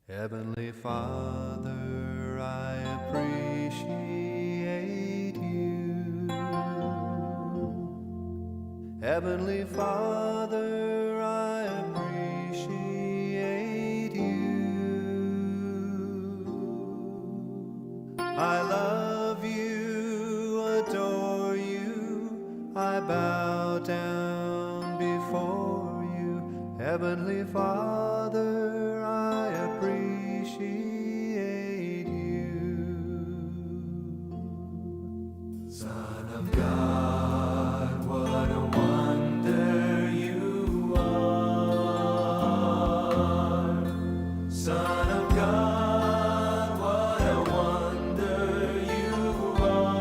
Heavenly Father, I appreciate you. Heavenly Father, I appreciate you. I love you, adore you, I bow down before you. Heavenly Father, I appreciate you. Son of God, what a wonder you are. Son of God, what a wonder you are.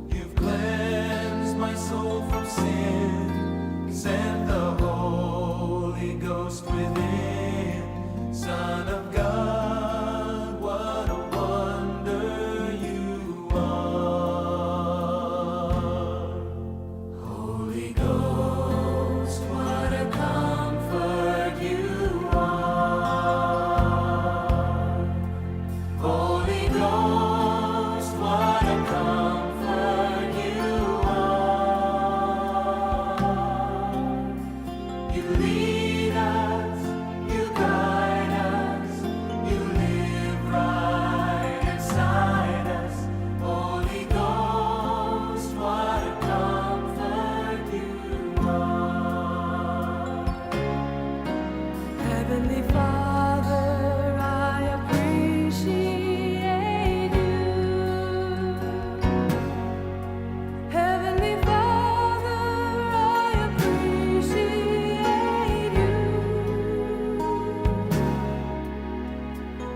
You've cleansed my soul from sin, sent the Holy Ghost within. Son of God, what a wonder you are. Holy Ghost, what a comfort you are. Holy Ghost, what a comfort you are. You lead us, you guide us, you live right inside us. Holy Ghost, what a comfort you are. Heavenly Father, I appreciate you. Heavenly Father, I appreciate you.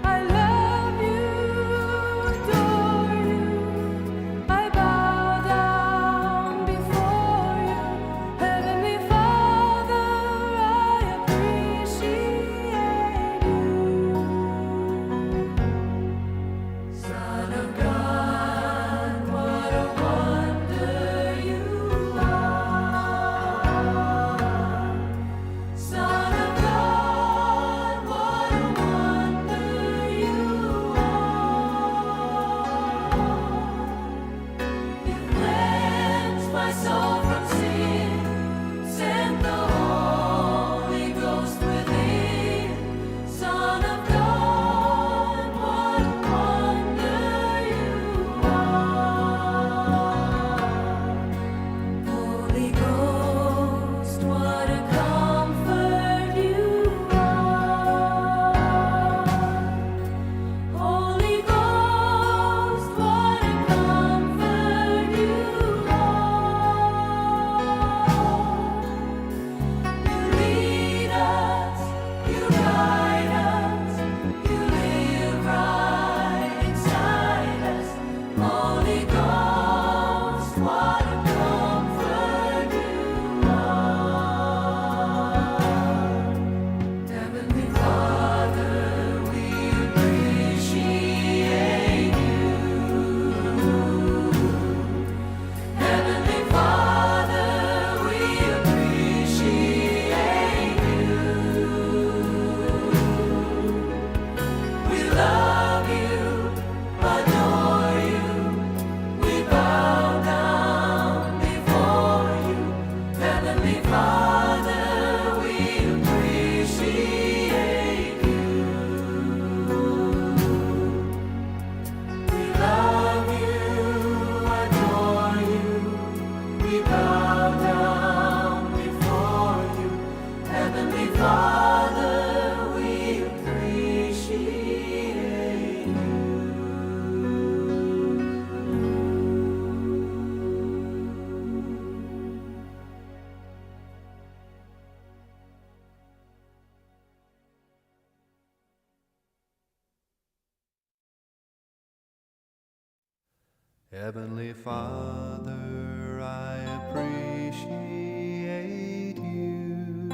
I love you, adore you. I bow down before you. Heavenly Father, I appreciate you. Son of God, what a wonder you are. Son of God, what a wonder you are. You cleansed my soul from sin, sent the Holy Ghost within. Son of God, what a wonder you are. Holy Ghost, what a comfort you are. Holy Ghost, what a comfort you are. You lead us, you guide us, you live right inside us. Holy Ghost, what a comfort you are. Heavenly Father, we appreciate you. Heavenly Father, we appreciate you. We love you, adore you. We bow down before you. Heavenly Father, we appreciate you. We love you, adore you. We bow down before you. Heavenly Father, we appreciate you. Heavenly Father, I appreciate you.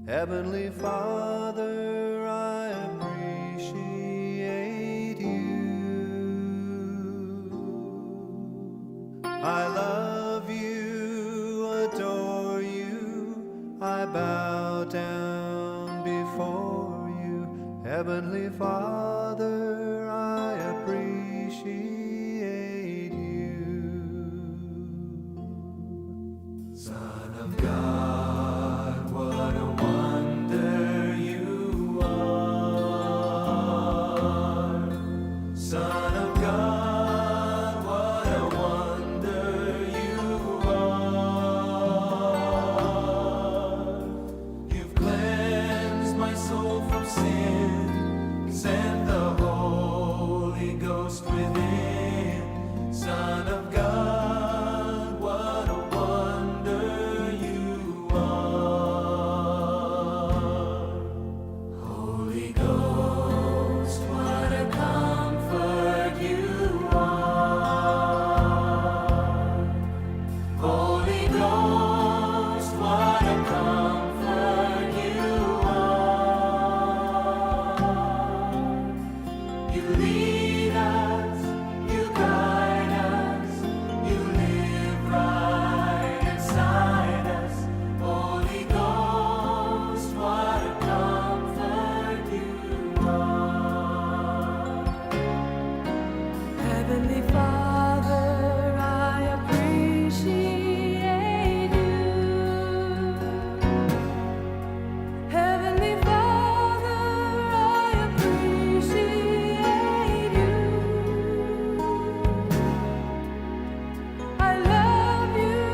Heavenly Father, I appreciate you. I love you, adore you. I Heavenly Father, I appreciate you. Son of God, what a wonder you are. Son of God, what a wonder you are. You've cleansed my soul from sin, sent the Holy Ghost within. Son of God, what a wonder you are. Holy Ghost, what a comfort you are. Holy Ghost, what a comfort you are. You lead us, you guide us, you live right inside us. Holy Ghost, what a comfort you are. Heavenly Father, I appreciate you. Heavenly Father, I appreciate you. I love you,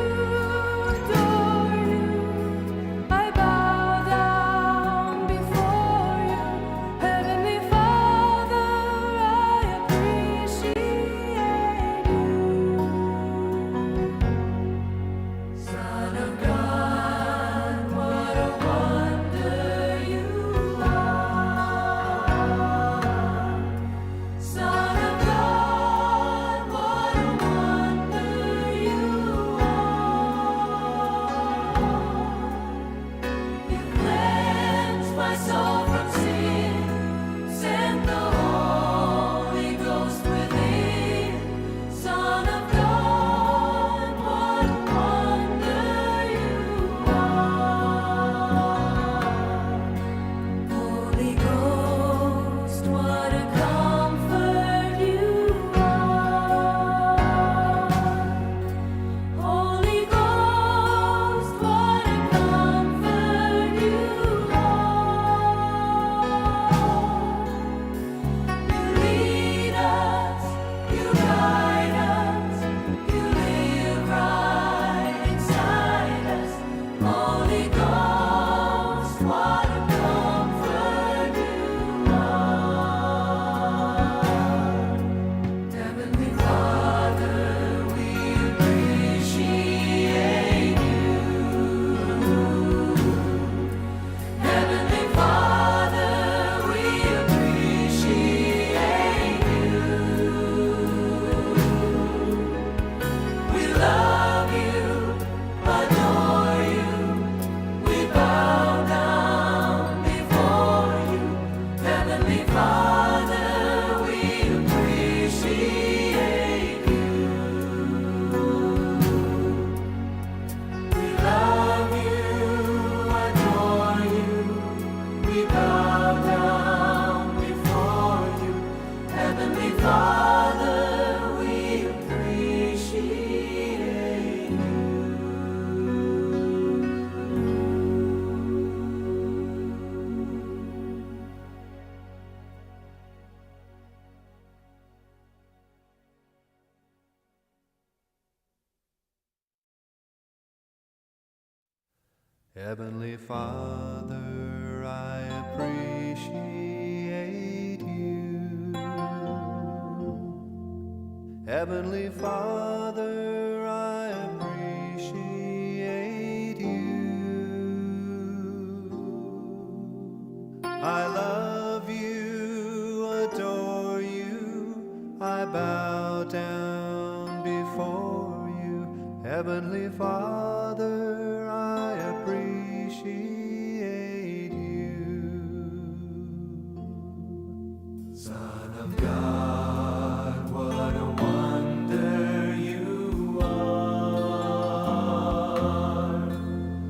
adore you. I bow down before you. Heavenly Father, I appreciate you. Son of God, what a wonder you are. Son of God, what a wonder you are. You cleansed my soul from sin, sent the Holy Ghost within. Son of God, what a wonder you are. Holy Ghost, what a comfort you are. Holy Ghost, what a comfort you are. You lead us, you guide us, you live right inside us. Holy Ghost, what a comfort you are. Heavenly Father, we appreciate you. Heavenly Father, we appreciate you. We love you, adore you. We bow down before you. Heavenly Father, we appreciate you. We love you, adore you. We bow down before you. Heavenly Father, we appreciate you. Heavenly Father, I appreciate you. Heavenly Father, I appreciate you. I love you, adore you, I bow down before you. Heavenly Father, I appreciate you. Son of God, what a wonder you are.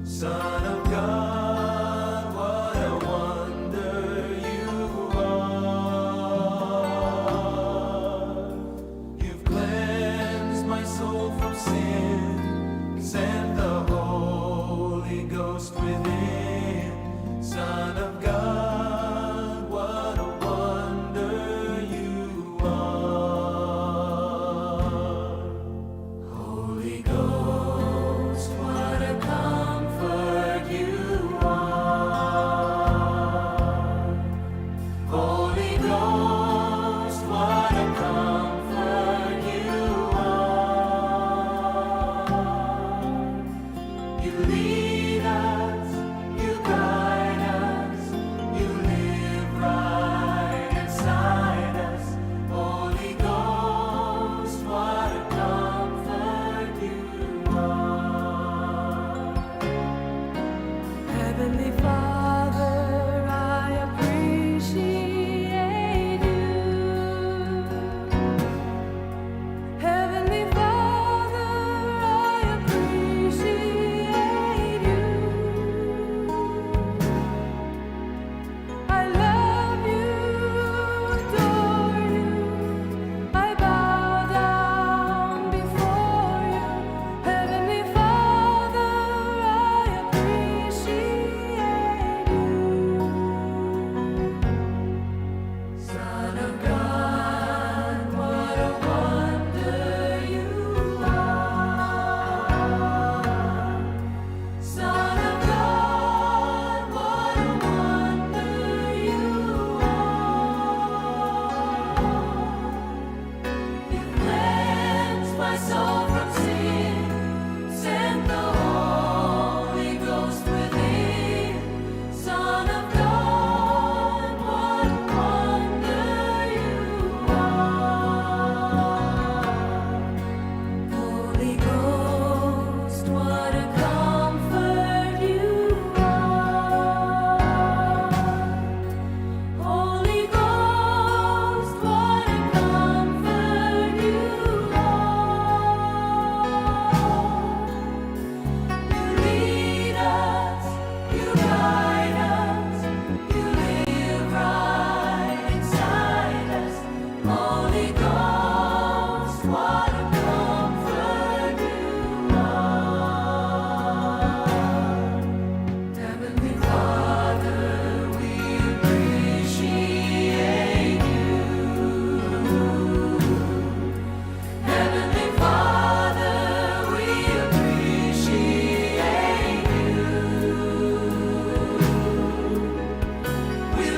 Son of God, what a wonder you are.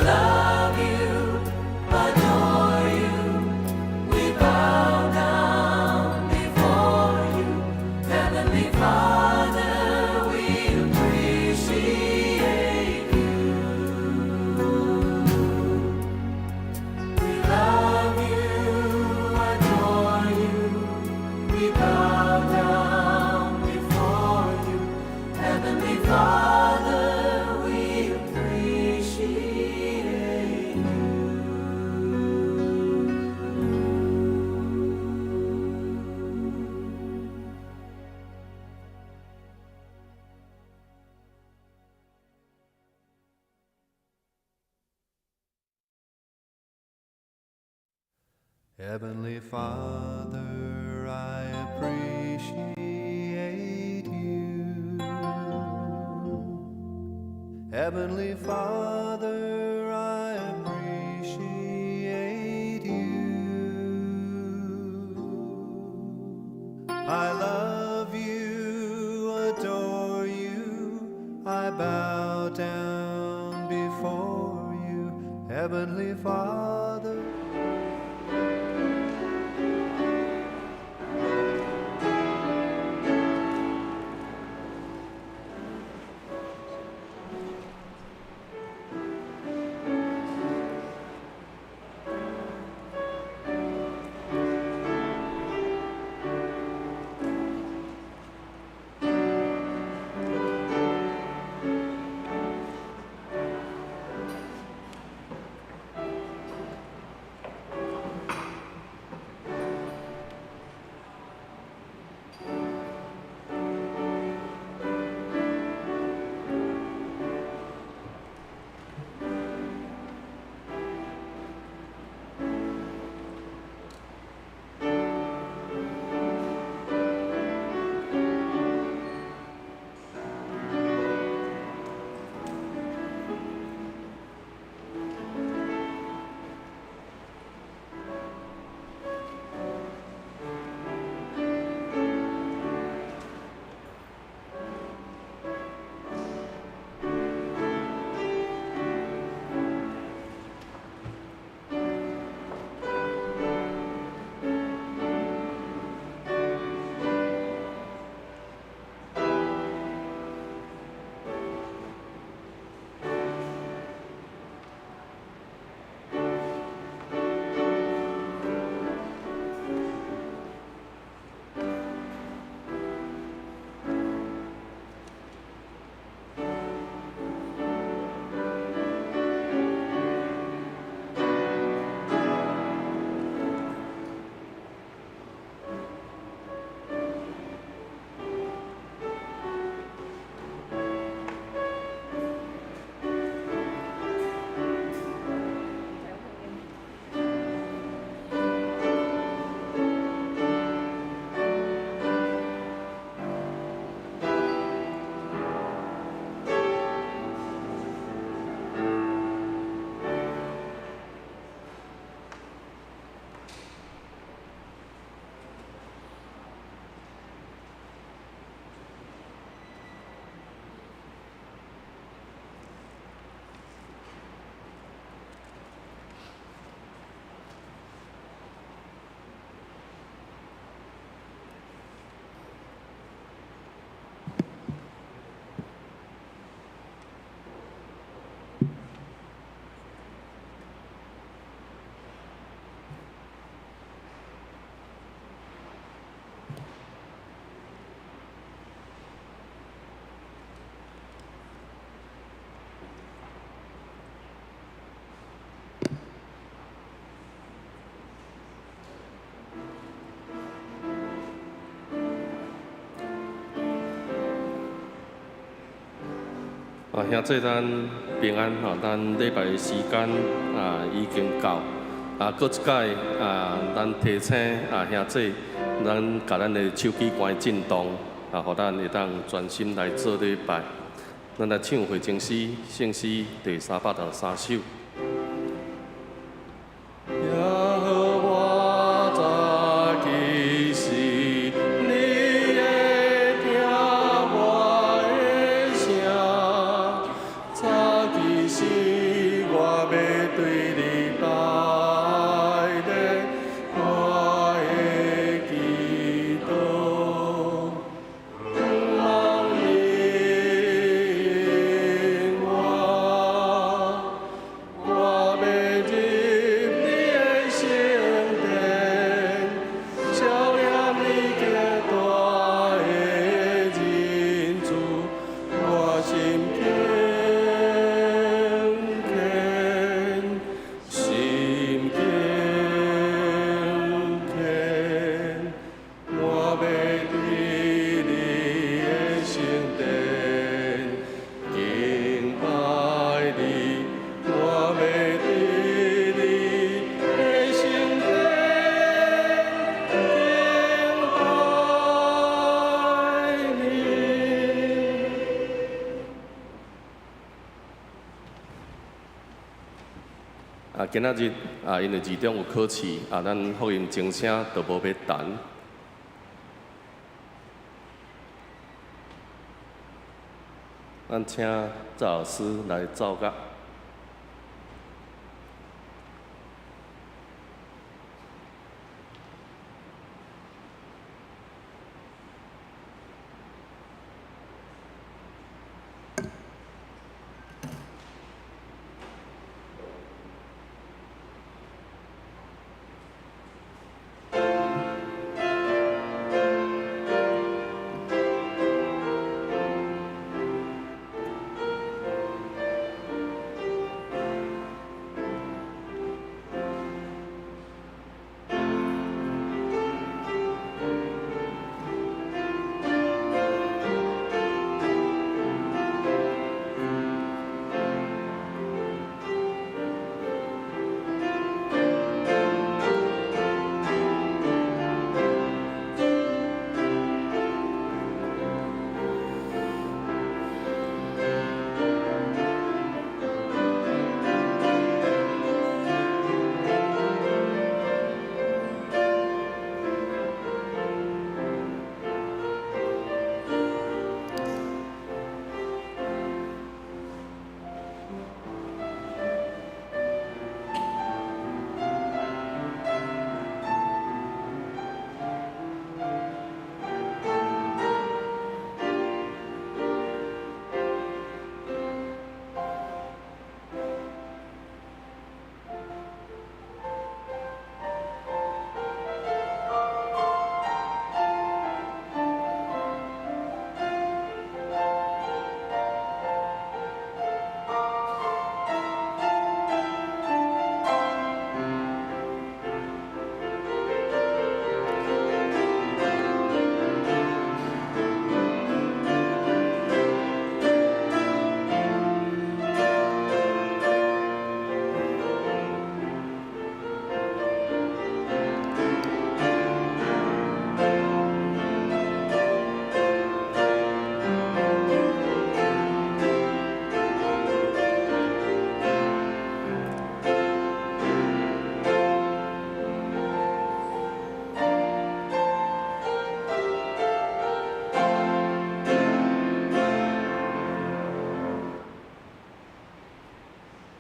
Love you, adore you. We bow down before you. Heavenly Father, we appreciate you. We love you, adore you. We bow down before you. Heavenly Father, we appreciate you. Heavenly Father, I appreciate you. Heavenly Father, I appreciate you. I love you, adore you, I bow down before you, Heavenly Father. 啊，兄姊，咱平安吼，咱禮拜的時間啊已經到。啊，閣一擺啊，咱提醒啊兄姊，咱共咱的手機關震動，啊，予咱會當專心來做禮拜。咱來唱回程詩，聖詩第363首。耶和華早起時，你會聽我的聲。早起時，我欲啊，今仔日啊，因為二中有考試，啊，咱福音鐘聲就無欲彈。咱請趙老師來奏樂。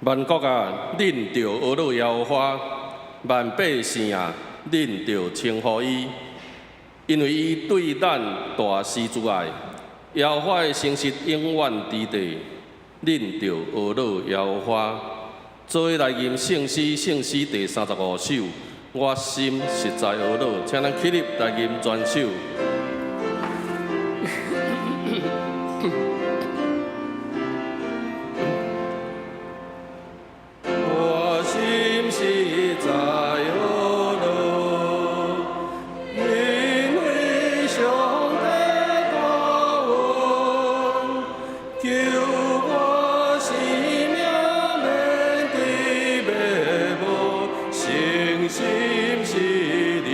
萬國啊，恁著呵咾耶和華；萬百姓啊，恁著稱呼伊，因為伊對咱大施慈愛。耶和華的誠實永遠佇地，恁著呵咾耶和華。做伙來吟聖詩，聖詩第35首。我心實在呵咾，請咱起立來吟全首。我心實在呵咾，因為上帝大恩，救我生命免佇滅亡，誠心是你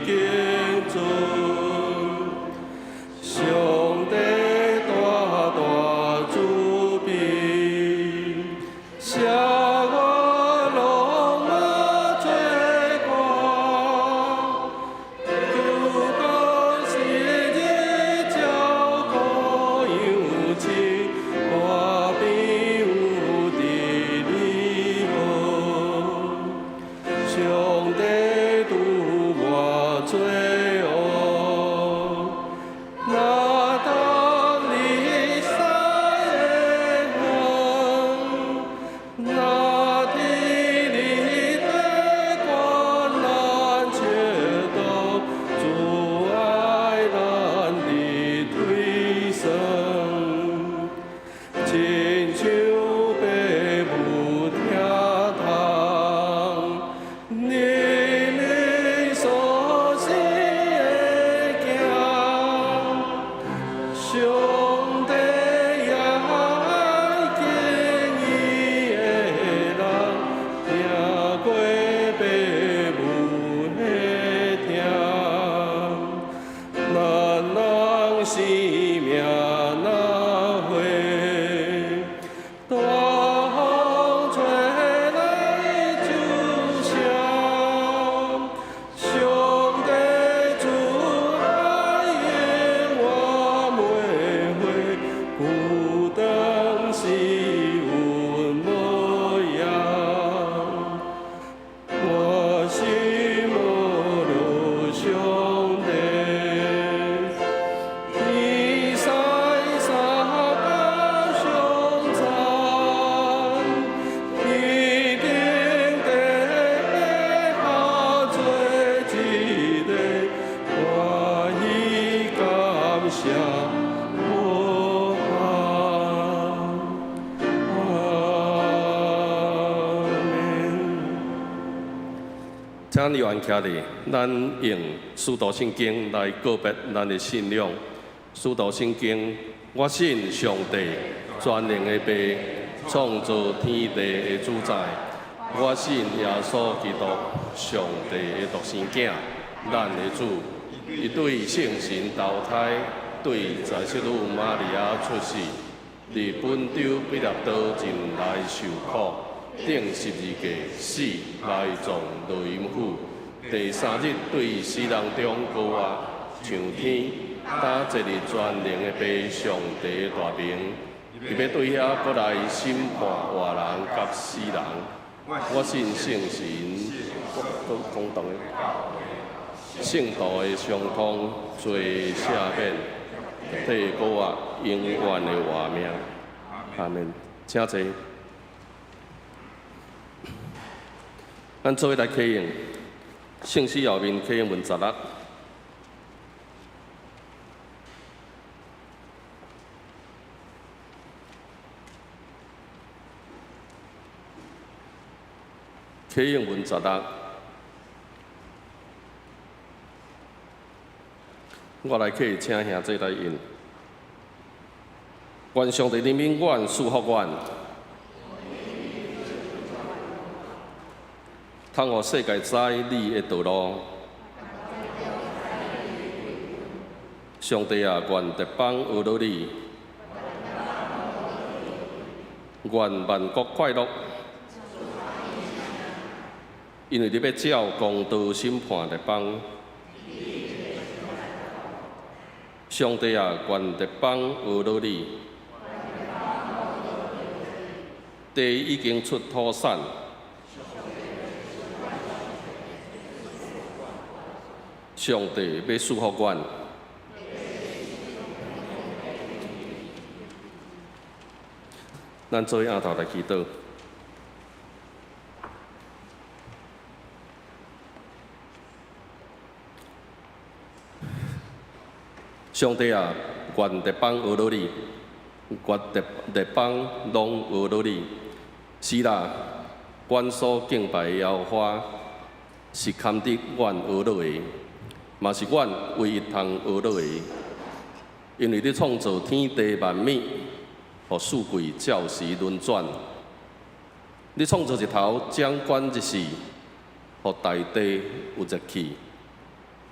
敬重。請你按徛佇，咱用使徒信經來告別咱的信仰。使徒信經，我信上帝全能的父，創造天地的主宰。我信耶穌基督，上帝的獨生囝，咱的主。伊對聖神投胎，對在聖女瑪利亞出世，佇本丟彼拉多進來受苦。釘十字架死，埋葬落陰府，第三日對死人中復活，上天，擔坐佇全能的父上帝的大爿，伊欲對遐閣來審判活人佮死人。我信聖神，講同的，聖徒的相通，罪赦免，體復活，永遠的活命。阿們，請坐。咱做伙來啟應，聖詩後面啟應文16。啟應文16，我來啟，請兄弟來應。願上帝憐憫阮，賜福阮。通予世界知你的道路。上帝啊，願列邦學樂你，願萬國快樂，因為你欲照公道審判列邦。上帝啊，願列邦學樂你，地已經出土產。上帝欲賜福阮。咱做伙徛頭來祈禱。上帝啊，願列邦學樂你，願列邦攏學樂你。是啦，阮所敬拜的耶和華是堪得阮學樂的。嘛是阮唯一通學樂的，因為你創造天地萬物，予四季照時輪轉。你創造日頭掌管日時，予大地有熱氣，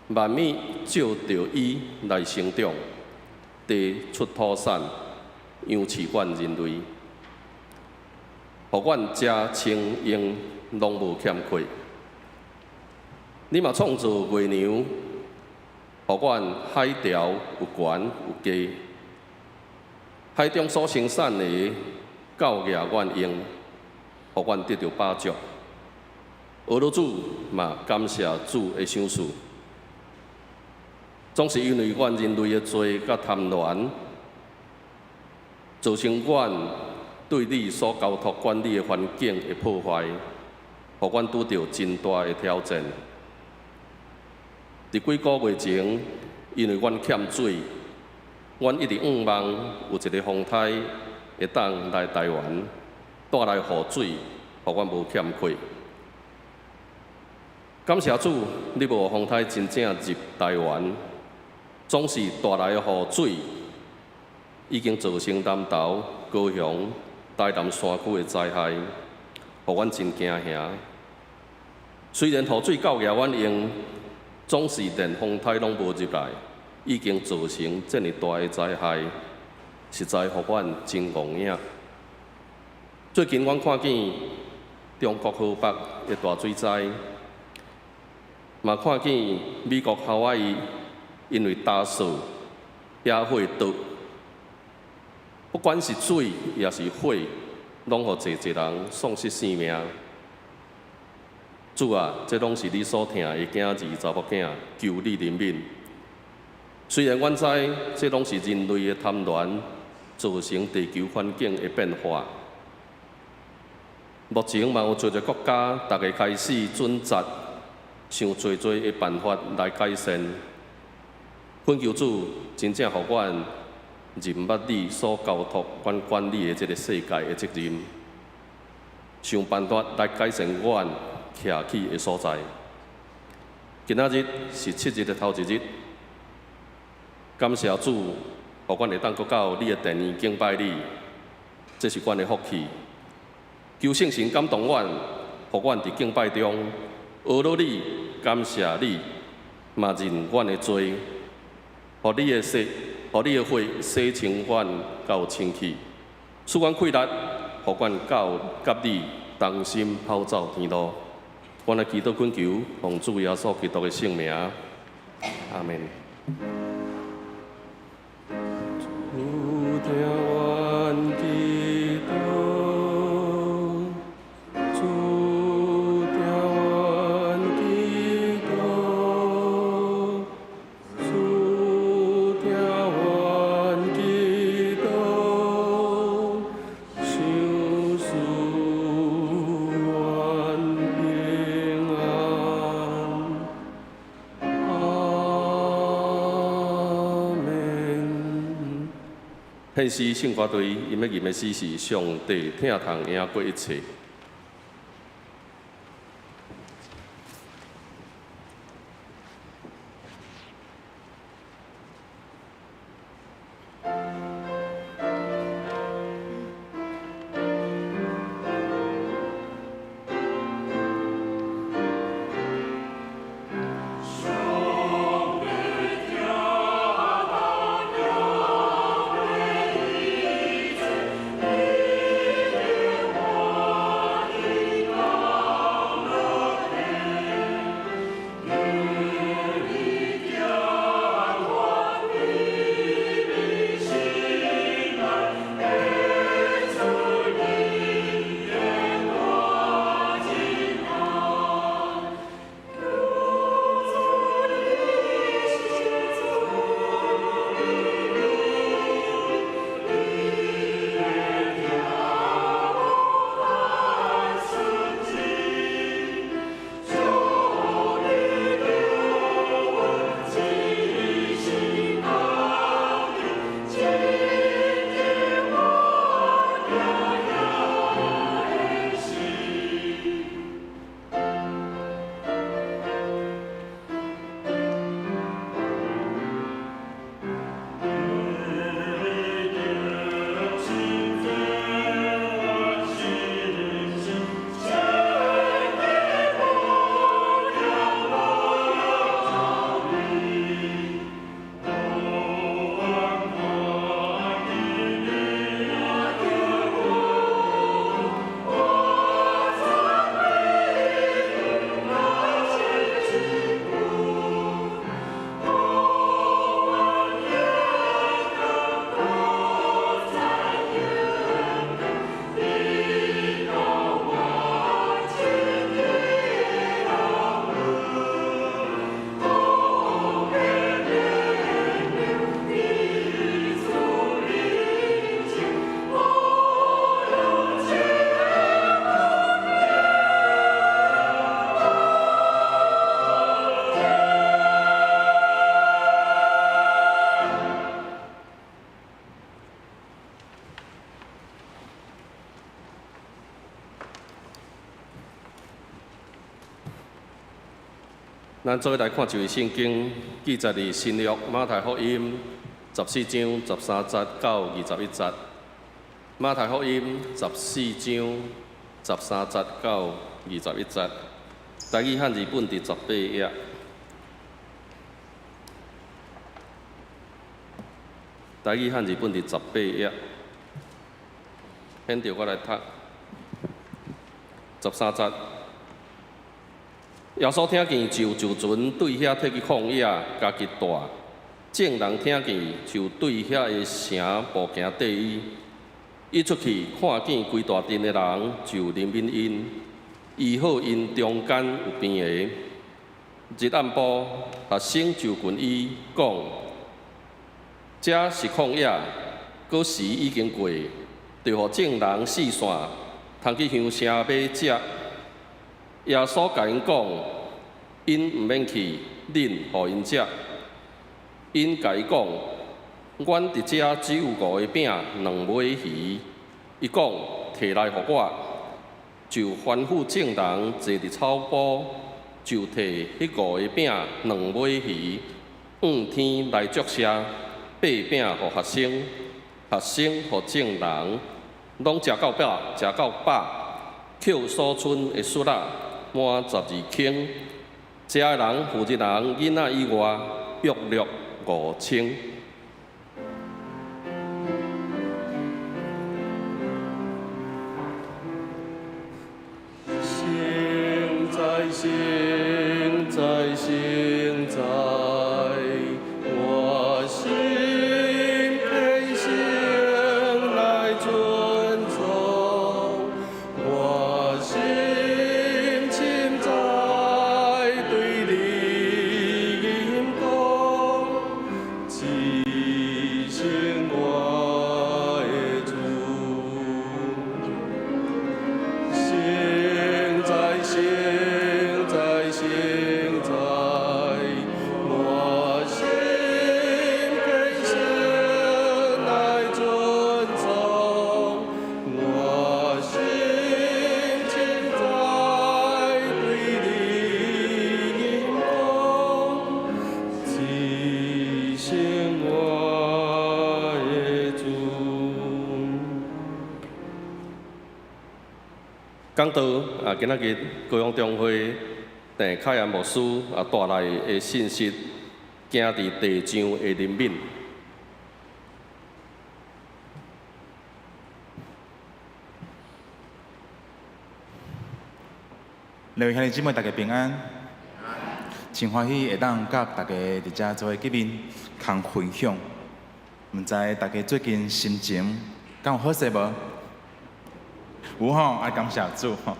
萬物照著伊來生長，地出土產，養飼阮人類，予阮食穿用攏無欠缺。你嘛創造月娘，予阮海潮有懸有低，海中所生產的夠額阮用，予阮得著飽足。學樂主嘛感謝主的賞賜，總是因為阮人類的罪佮貪婪，造成阮對你所交託管理的環境的破壞，予阮拄著真大的挑戰。佇幾个月前，因為阮欠水，阮一直向望有一个風颱會當來台灣，帶來雨水，予阮無欠缺。感謝主，你無予風颱真正入台灣，總是帶來的雨水已經造成南投、高雄、台南山區的災害，予阮真驚嚇。雖然雨水夠額阮用，總是連風颱攏無入來，已經造成這麼大的災害，實在予阮真戇影。最近阮看見中國河北的大水災，嘛看見美國夏威夷因為大雪野火著，不管是水抑是火，攏予濟濟人喪失性命。主啊，這攏是你所疼的囝兒、查某囝，求你憐憫。雖然阮知這攏是人類的貪婪造成地球環境的變化，目前嘛有濟濟國家，逐家開始準則，想濟濟的辦法來改善。懇求主真正予阮認捌你所交託阮管理的這个世界的責任，想辦法來改善阮徛起的所在。今仔日是七日的頭一日，感謝主，予阮會當閣到你的殿裡敬拜你，這是阮的福氣。求聖神感動阮，予阮佇敬拜中呵咾你，感謝你，嘛認阮的罪，予你的血洗清阮到清氣，賜阮氣力，予阮到佮你同心跑走天路。阮來祈禱懇求，奉主耶穌基督的聖名，阿們。主聽阮祈禱，主聽阮祈禱，主聽阮祈禱，賞賜阮平安。阿們。獻詩聖歌隊，𪜶欲吟的詩是上帝疼痛贏過一切。咱做伙來看一節聖經，記載佇新約馬太福音14章13節到21節。馬太福音十四章十三節到21節，台語漢字本佇18頁。台語漢字本佇18頁。現著我來讀十三節。耶穌聽見，就坐船對遐退去曠野，家己蹛。眾人聽見，就對遐个城步行綴伊。伊出去看見規大陣的人，就憐憫𪜶，醫好𪜶中間有病的。日暗晡，學生就近伊講：這是曠野，閣時已經過，著予眾人四散，通去鄉城買食。耶穌共𪜶講：𪜶毋免去，恁予𪜶食。𪜶共伊講：阮佇遮只有五个餅，兩尾魚。伊講：提來予我。就吩咐眾人坐佇草埔，就提彼五个餅、兩尾魚，向天來祝謝，擘餅予學生，學生予眾人，攏食夠飽，食夠飽，抾所賰的簸仔滿12坑。食的人、負責人、囡仔以外，約略5000。聖哉，聖哉，聖哉，我心虔誠來尊崇，我心深知對你感動，至聖我的主。聖哉，聖哉，聖哉，我心虔誠來尊崇，我心深知對你感動，至聖我的主。講道啊，今仔日高雄中會鄭凱安牧師啊帶來的信息，行佇地上的憐憫。兩位兄弟姊妹，大家平安。真歡喜會當佮大家佇遮做伙見面，通分享。毋知大家最近心情敢有好勢無？有吼，啊感謝主吼。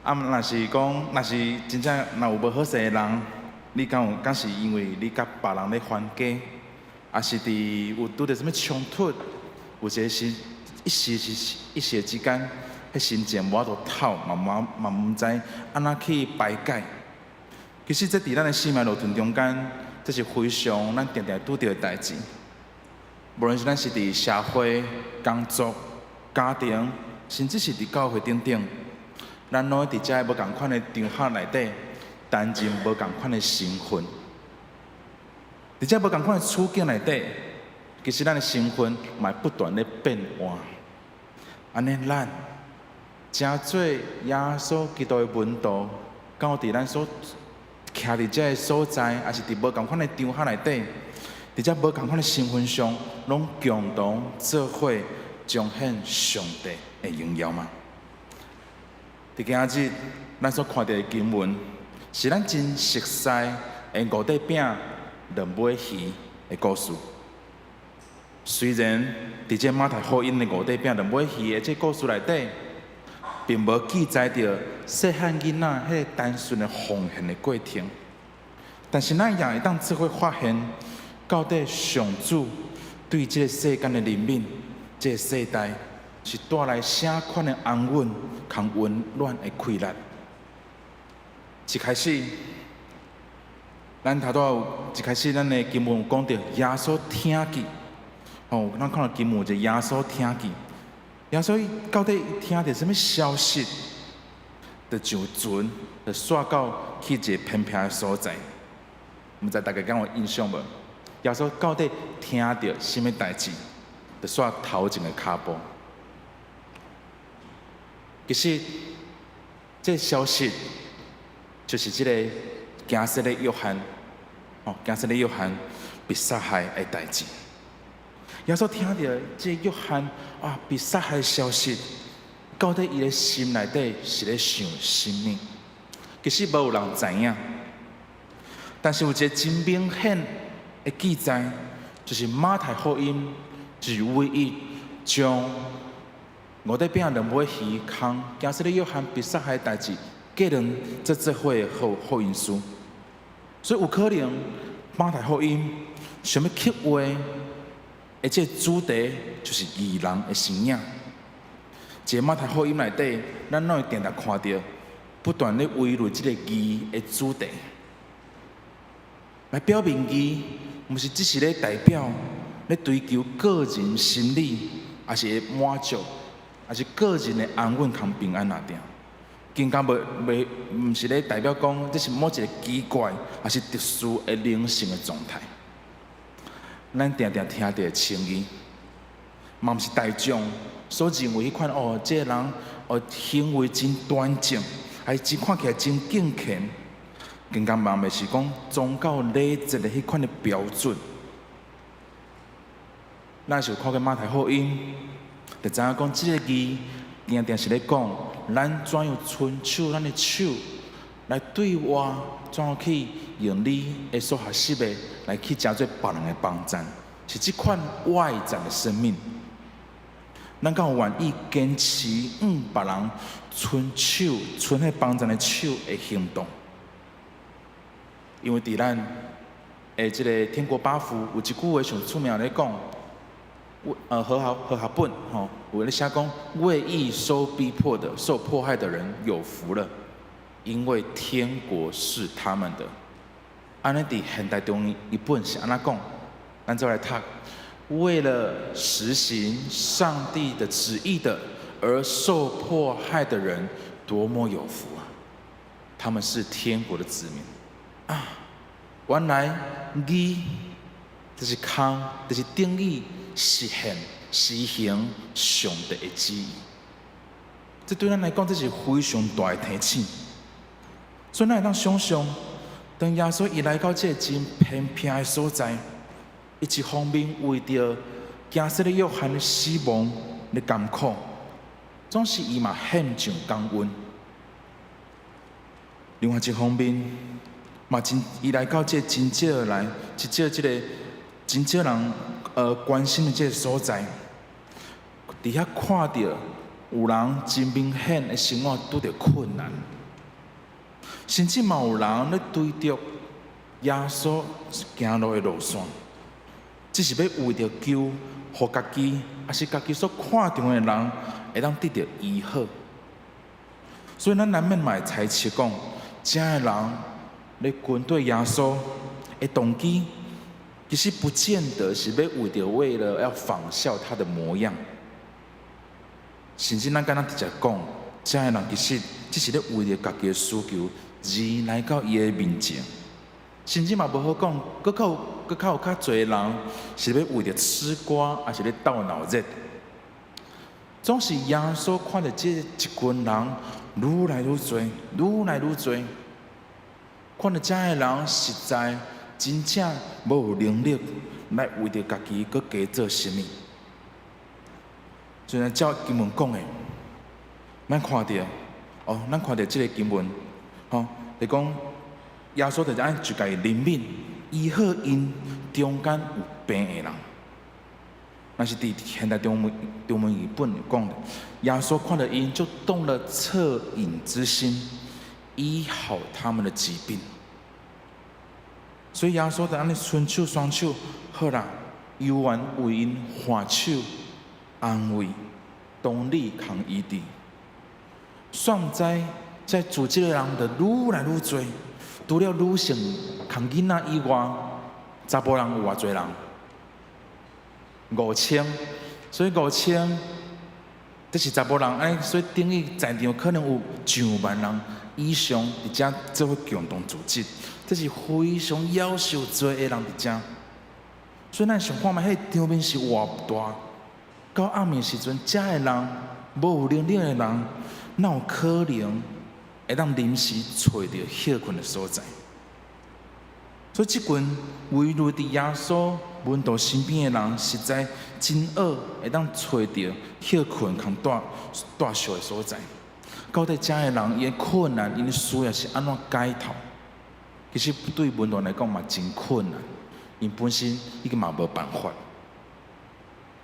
啊，若是講，若是真正若有無好勢的人，你敢有？敢是因為你佮別人咧冤家，抑是佇有拄著啥物衝突？有一個時一時是一時之間，彼心情無法度透，嘛無嘛毋知按怎去排解。其實這佇咱的生命路途中間，這是非常咱定定拄著的代誌。無論是咱是佇社會、工作、家庭，甚至是佇教會等等，咱攏會佇遮無仝款的場合內底，擔任無仝款的身份。佇遮無仝款的處境內底，其實咱的身份嘛會不斷咧變換。按呢，咱成做耶穌基督的門徒，敢有佇咱所徛佇這个所在，抑是佇無仝款的場合內底，佇遮無仝款的身份上，攏共同做伙彰顯上帝的榮耀嗎？佇今仔日，咱所看著的經文，是咱真熟悉的五塊餅、兩尾魚的故事。雖然佇這馬太福音的五塊餅、兩尾魚的這故事內底，並無記載著細漢囡仔彼个單純的奉獻的過程，但是咱也會當做伙發現，到底上主對這个世間的憐憫，這个世代是帶來啥款的安穩佮溫暖的氣力。一開始，咱頭拄有一開始，咱的經文有講著耶穌聽見，吼，咱看到經文就耶穌聽見，耶穌到底聽著啥物消息？就上船，就紲到去一个偏僻的所在。毋知大家敢有印象無？耶穌到底聽著啥物代誌？就紲頭前的跤步。其實，這个消息就是這个行洗禮約翰，哦，行洗禮約翰被殺害的代誌。耶穌聽著這個約翰啊被殺害的消息，到底伊的心內底是咧想啥物？其實無有人知影。但是有一個真明顯的記載，就是馬太福音就是唯一將五塊餅兩尾魚崁行洗禮約翰被殺害的代誌，結連做做伙的福音書。所以有可能馬太福音想欲刻畫的這個主題，就是義人的身影。這個馬太福音內底，咱攏會定定看著不斷咧圍繞這個義的主題，來表明義，毋是只是咧代表咧追求個人心理，抑是滿足，抑是個人的安穩佮平安爾爾。更加袂袂，毋是咧代表講，這是某一个奇怪，抑是特殊的靈性的狀態。咱定定聽著的稱義，嘛毋是大眾所認為彼款哦，這个人哦行為真端正，還是真看起來真敬虔，更加嘛袂是講宗教禮節的彼款的標準。咱是有看過馬太福音，就知影講這個義，定定是咧講，咱怎樣伸手咱的手來對外，怎樣去用你的所學習的來去成做別人的幫贊，是這款外在的生命。咱敢有願意堅持向別人伸手、伸彼幫贊的手的行動？因為佇咱的這个天國八福有一句話上出名咧講，和合本吼，有咧寫講，為義受逼迫的、受迫害的人有福了，因為天國是他們的。按呢佇現代中譯本是按怎講？咱做來讀，為了實行上帝的旨意的而受迫害的人，多麼有福啊！他們是天國的子民啊！原來義就是空，就是等於實現、實行上帝的旨意。這對咱來講，這是非常大的提醒。所以，咱會當想像，當耶穌伊來到這个真偏僻的所在，伊一方面為著驚洗禮約翰的死亡咧艱苦，總是伊嘛獻上感恩。另外一方面，嘛真伊來到這真少來，真少這个真少人關心的這个所在，佇遐看著有人真明顯的生活拄著困難，甚至嘛有人咧追著耶穌行路的路線，只是欲為著求予家己，抑是家己所看重的人會當得著醫好。所以咱難免嘛會猜測講，遮的人咧跟綴耶穌的動機，其實不見得是欲為著為了要仿效他的模樣，甚至咱敢若直接講，遮的人其實只是咧為著家己的需求而來到伊的面前，甚至嘛無好講，閣較有較濟人是欲為著吃瓜，抑是咧鬥腦熱。總是耶穌看著這一群人愈來愈濟，愈來愈濟，看著遮的人實在真正無有能力來為著家己閣加做啥物。雖然照經文講的，咱看著哦，咱看著這个經文，吼，就講耶穌就是按就共伊憐憫，醫好𪜶中間有病的人。若是佇現代中文譯本講的，耶穌看著𪜶就動了惻隱之心，醫好他們的疾病。所以耶穌就按呢伸手雙手，好啦，猶原為𪜶按手安慰，同理共醫治。煞毋知這組織的人就愈來愈濟，除了女性共囡仔以外，查埔人有偌濟人？5000，所以五千，這是查埔人，按呢，所以等於在場可能有上萬人以上佇遮做伙共同組織，這是非常夭壽濟的人佇遮。所以咱想看覓，彼个場面是偌大。到暗暝時陣，遮的人無有能力的人，哪有可能會當臨時揣著歇睏的所在？所以這群圍繞佇耶穌門徒身邊的人，實在真少會當揣著歇睏共蹛蹛宿的所在。到底遮的人伊的困難，𪜶的需要是按怎解脫？其實對門徒來講嘛真困難，𪜶本身已經嘛無辦法。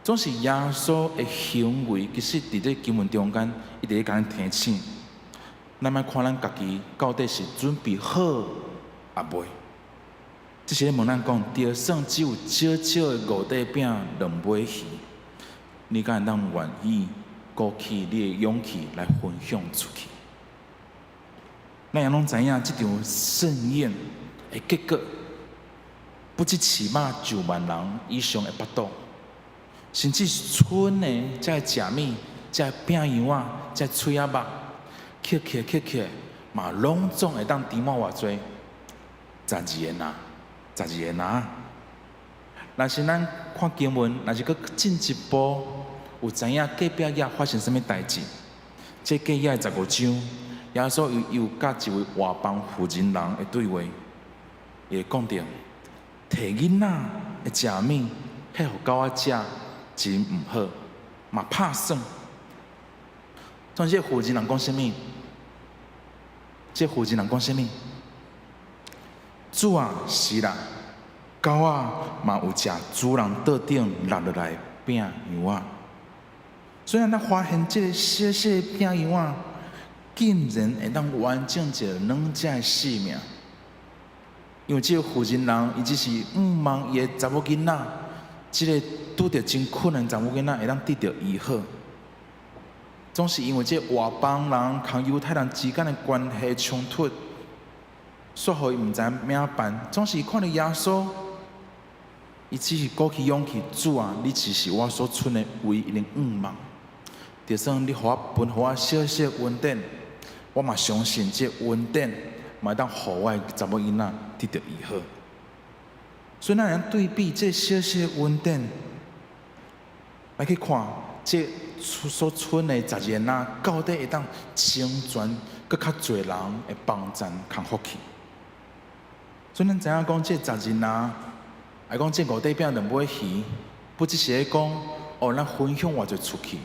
總是耶穌的行為，其實佇這經文中間，一直咧共咱提醒，咱愛看咱家己到底是準備好抑未？這是咧問咱講，就算只有少少的五塊餅、兩尾魚，你敢會當願意鼓起你的勇氣來分享出去？咱也攏知影，這場盛宴的結果，不止起碼上萬人以上的腹肚，甚至賰的這个食物、這个餅樣仔、這个喙仔肉，抾起抾起，嘛攏總會當填滿偌濟？十二个籃，十二个籃。若是咱看經文，若是閣進一步有知影隔壁頁發生啥物代誌？這隔頁15章，耶穌又又佮一位外邦婦人人的對話，伊會講著，提囡仔的食物，彼予狗仔食，真毋好，嘛拍算。總這婦人人講啥物？這婦人人講啥物？主啊，是啦，狗仔嘛有食主人桌頂落落來餅棗仔。雖然咱發現這个小小的餅棗仔，竟然會當完整一个兩隻的性命。因為這个婦人人，伊只是向望伊的查某囡仔，這个拄著真困難查某囡仔會當得著醫好。總是因為這外邦人佮猶太人之間的關係衝突，煞予伊毋知按怎辦。總是看著耶穌，伊只是鼓起勇氣，主啊，你只是我所賰的唯一的向望。就算你予我分予我小小恩典，我嘛相信這恩典嘛會當予我的查某囡仔得著醫好。所以咱會對比這小小恩典來去看，這所賰的十二个籃，到底會當成全閣較濟人的幫贊佮福氣。所以咱知影講，這十二籃，來講這五塊餅兩尾魚，不只是咧講哦，咱分享偌濟出去，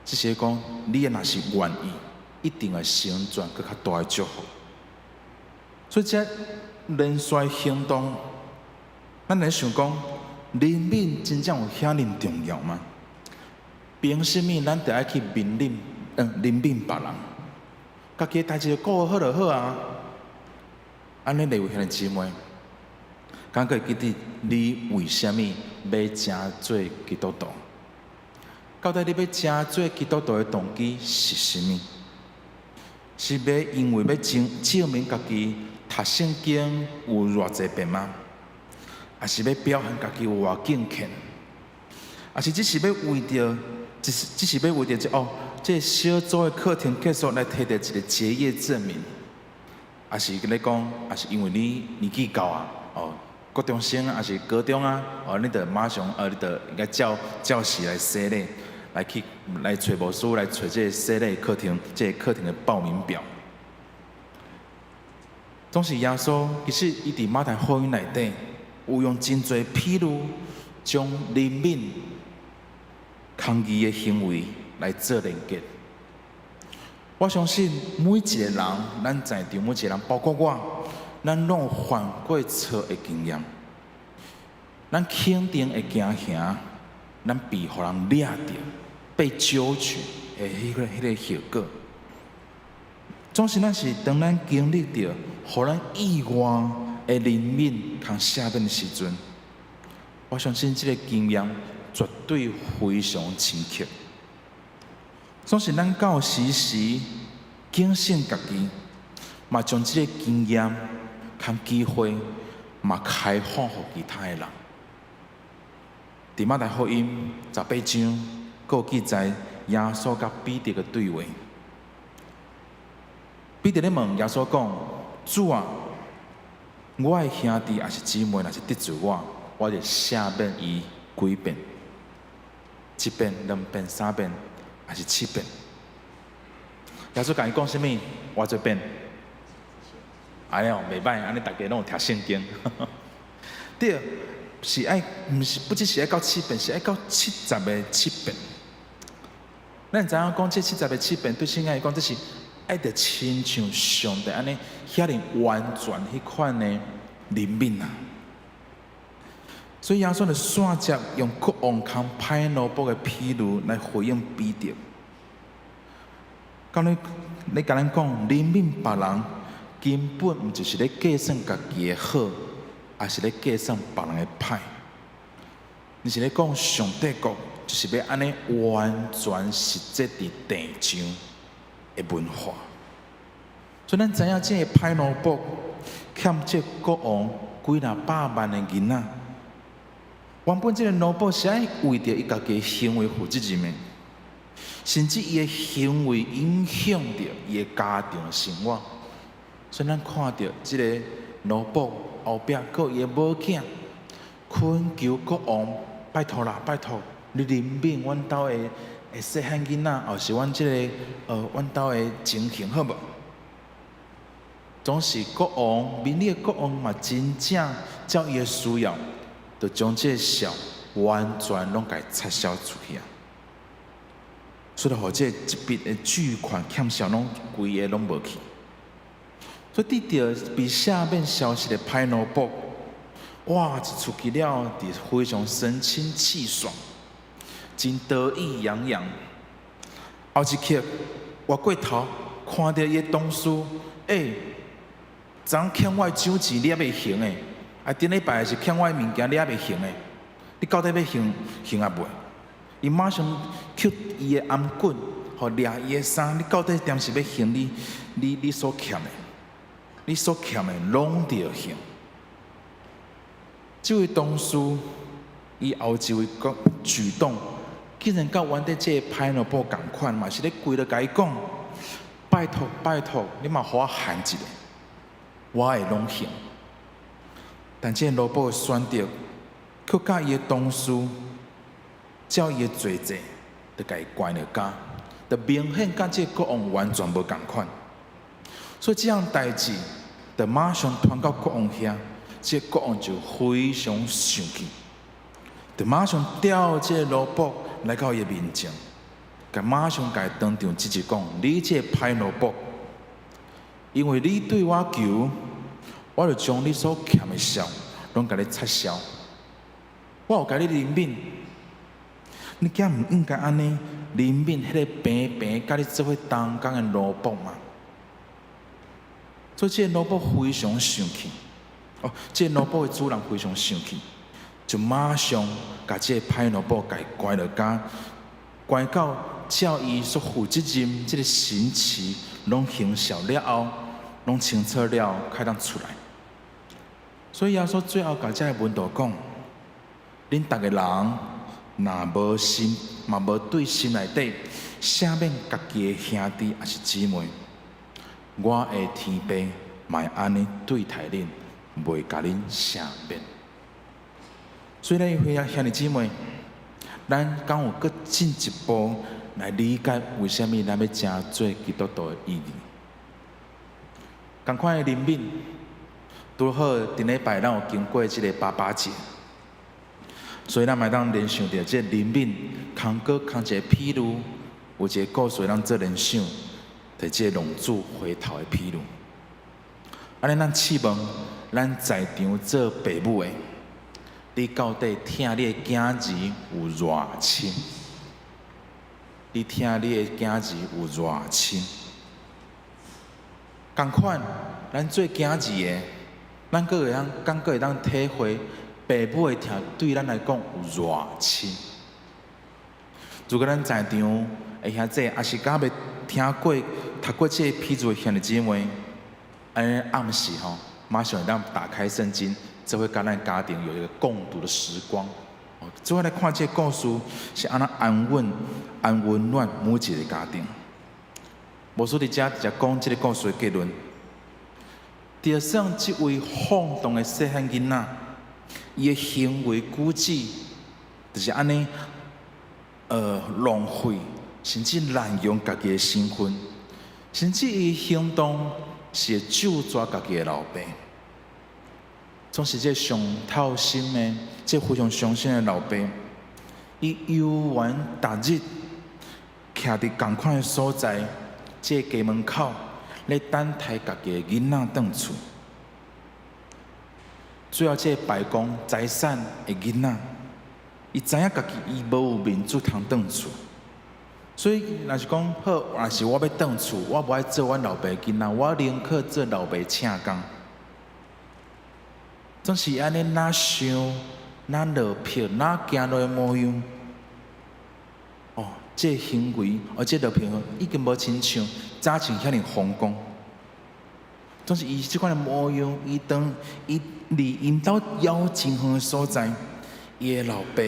只是咧講你若是願意，一定會成全閣較大的祝福。所以這連續行動，咱來想講，憐憫真正有遐爾重要嗎？憑啥物咱著愛去憐憫，憐憫別人？家己的代誌顧好就好啊。按呢，各位兄弟姊妹，敢閣會記得你為啥物欲成做基督徒？到底你欲成做基督徒的動機是啥物？是欲因為欲證明家己讀聖經有偌濟遍嗎？抑是欲表現家己有偌敬虔？抑是只是欲為著這哦，這小組的課程結束來提著一個結業證明？抑是咧講，抑是因為你年紀到啊，哦，國中生抑是高中啊，哦，你著馬上，你著應該照照時來洗禮，來去來揣牧師來揣這个洗禮課程，這个課程的報名表。總是耶穌，其實伊佇馬太福音內底有用真濟譬喻，將憐憫、公義的行為來做連結。我相信每一個人，咱在場每一個人，包括我，咱攏有犯過錯的經驗。咱肯定會驚嚇，咱被予人掠著、被揪去的彼个後果。總是咱是當咱經歷著，予咱意外的憐憫佮赦免的時陣，我相信這个經驗絕對非常深刻。總是咱敢有時時警醒家己，嘛將這个經驗佮機會嘛開放予其他的人。佇馬太福音18章，閣有記載耶穌佮彼得的對話。彼得咧問耶穌講：主啊，我的兄弟抑是姊妹，若是得罪我，我就赦免伊幾遍？一遍、兩遍、三遍，抑是七遍？耶穌共伊講啥物？偌濟遍？哎喲，袂䆀，按呢逐家攏有聽聖經。對，是愛，毋是不只是愛到七遍，是愛到七十个七遍。咱知影講，這七十个七遍對聖經來講，這是愛著親像上帝按呢遐爾完全彼款的憐憫啊。所以耶穌就煞接用國王崁歹奴僕的譬喻來回應彼得。敢你共咱講，憐憫別人根本毋就是咧計算家己的好，抑是咧計算別人的歹。你是咧講上帝國，就是欲按呢完全實際佇地上的文化。所以咱知影這个歹奴僕欠這國王幾若百萬的銀仔。原本這个奴僕是愛為著伊家己的行為負責任的，甚至伊的行為影響著伊的家庭生活。所以咱看著這个奴僕後壁閣伊的某囝懇求國王，拜託啦，拜託，你憐憫阮兜的細漢囡仔，抑是阮這个阮兜的情形好無？總是國王，明理的國王嘛，真正照伊的需要，就將這个數完全攏共撤銷出去啊！所以，予這筆的巨款欠數攏規个攏無去。所以，得著被赦免消息的歹奴僕，哇！一出去了，就非常神清氣爽，真得意洋洋。後一刻，回過頭看著伊的同事，欸，昨欠我的酒錢你猶未還的，啊，頂禮拜是欠我的物件你猶未還的，你到底欲還還抑未？伊馬上抾伊的頷頸，予掠伊的衫，你到底踮是欲還你所欠的？你所欠的攏著還。這位同事，伊後一位個舉動，竟然佮原底這个歹奴僕仝款，嘛是咧跪落共伊講：拜託拜託，你嘛予我還一下，我會攏還。但這個奴僕的選擇，卻佮伊的同事照伊的罪責，就共伊關入監，就明顯佮這個國王完全無仝款。所以這項代誌，就馬上傳到國王遐，這個國王就非常生氣，就馬上調這個奴僕來到伊的面前，共馬上共伊當場指責講：你這個歹奴僕，因為你對我求，我就將你所欠的數攏共你撤銷。我有共你憐憫，你敢毋應該按呢憐憫彼个平平佮你做伙同工的奴僕嗎？所以這個奴僕非常生氣，哦，這個奴僕的主人非常生氣，就馬上共這个歹奴僕共伊關入監，關到照伊所負責任這个刑期攏還銷了後，攏清楚了，才當出來。所以耶穌最後共遮个門徒講：恁逐个人若無心，嘛無對心內底赦免家己的兄弟抑是姊妹，我的天父嘛會按呢對待恁，袂共恁赦免。所以咧，兄弟姊妹，咱敢有閣進一步來理解為啥物咱欲成做基督徒的意義？仝款的憐憫，拄好頂禮拜咱有經過這个爸爸節，所以咱嘛會當聯想著這個憐憫，空閣空一個譬喻，有一個故事咱做聯想，就是這個浪子回頭的譬喻。按呢，咱試問，咱在場做爸母的，你到底疼你的囝兒有偌深？你疼你的囝兒有偌深？仝款，咱做囝兒的，咱閣會當，敢閣會當體會爸母的疼對咱來講有偌深？如果咱在場的兄弟，抑是敢未聽過、讀過這个譬喻的兄弟姊妹，按呢暗時吼，馬上會當打開聖經，做伙佮咱家庭有一個共讀的時光。做伙來看這个故事是按怎安穩、按溫暖每一个家庭。牧師佇遮直接講這个故事的結論。就算這位放蕩的細漢囡仔，伊的行為舉止就是按呢，浪費，甚至濫用家己的身份，甚至伊行動是會咒詛家己的老爸。總是這傷透心的，這非常傷心的老爸，伊猶原逐日徛佇仝款的所在，這个家門口咧等待家己的囡仔轉厝。最後，這个敗光財產的囡仔，伊知影家己伊無有面子通轉厝，所以若是講好，若是我欲轉厝，我無愛做阮老爸的囡仔，我寧可做老爸請工。總是按呢，若想，若落魄，若行路的模樣。哦，這个行為，哦，這个落魄已經無親像早前遐爾風光。總是伊這款的模樣，伊當伊離𪜶兜猶真遠的所在，伊的老爸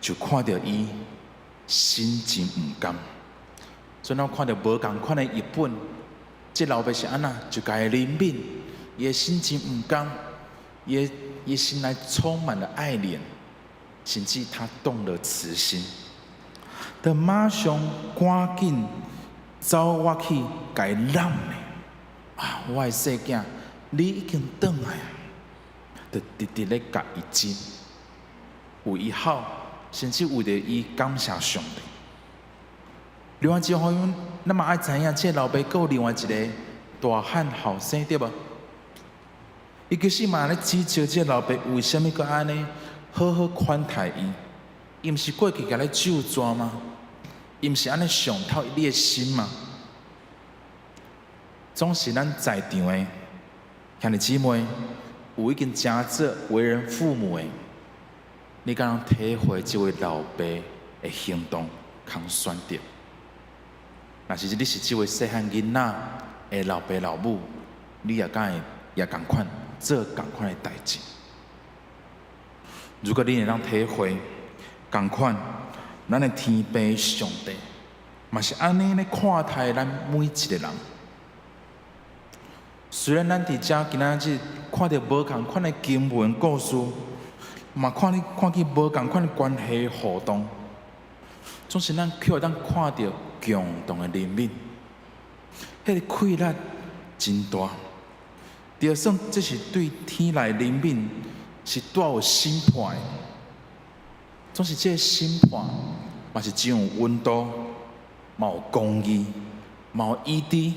就看著伊，心真毋甘。所以咱看著無仝款的譯本，這老爸是按怎就共伊憐憫，伊的心真毋甘，伊的心內充滿了愛憐，甚至他動了慈心，就馬上趕緊走倚去共伊攬咧。啊，我的細囝，你已經轉來啊！就直直咧共伊親，為伊好，甚至為著伊感謝上帝。另外一方面，咱嘛愛知影，這個老爸閣有另外一個大漢後生，對無？伊其實嘛咧指責這個老爸為啥物閣按呢好好款待伊？伊毋是過去共咧咒詛嗎？伊毋是按呢傷透你的心嗎？總是咱在場的兄弟姊妹，有已經成做為人父母的，你敢能體會這位老爸的行動佮選擇？若是你是這位細漢囡仔的老爸老母，你也敢會也仝款做仝款的代誌？如果你會當體會仝款，咱的天父上帝嘛是按呢咧看待咱每一個人。雖然咱佇遮今仔日看著無仝款的經文故事，嘛看你看見無仝款的關係互動，總是咱卻會當看著共同的憐憫，彼個氣力真大。就算這是對天來憐憫，是帶有審判的，總是這個審判嘛是真有溫度，嘛有公義，嘛有醫治，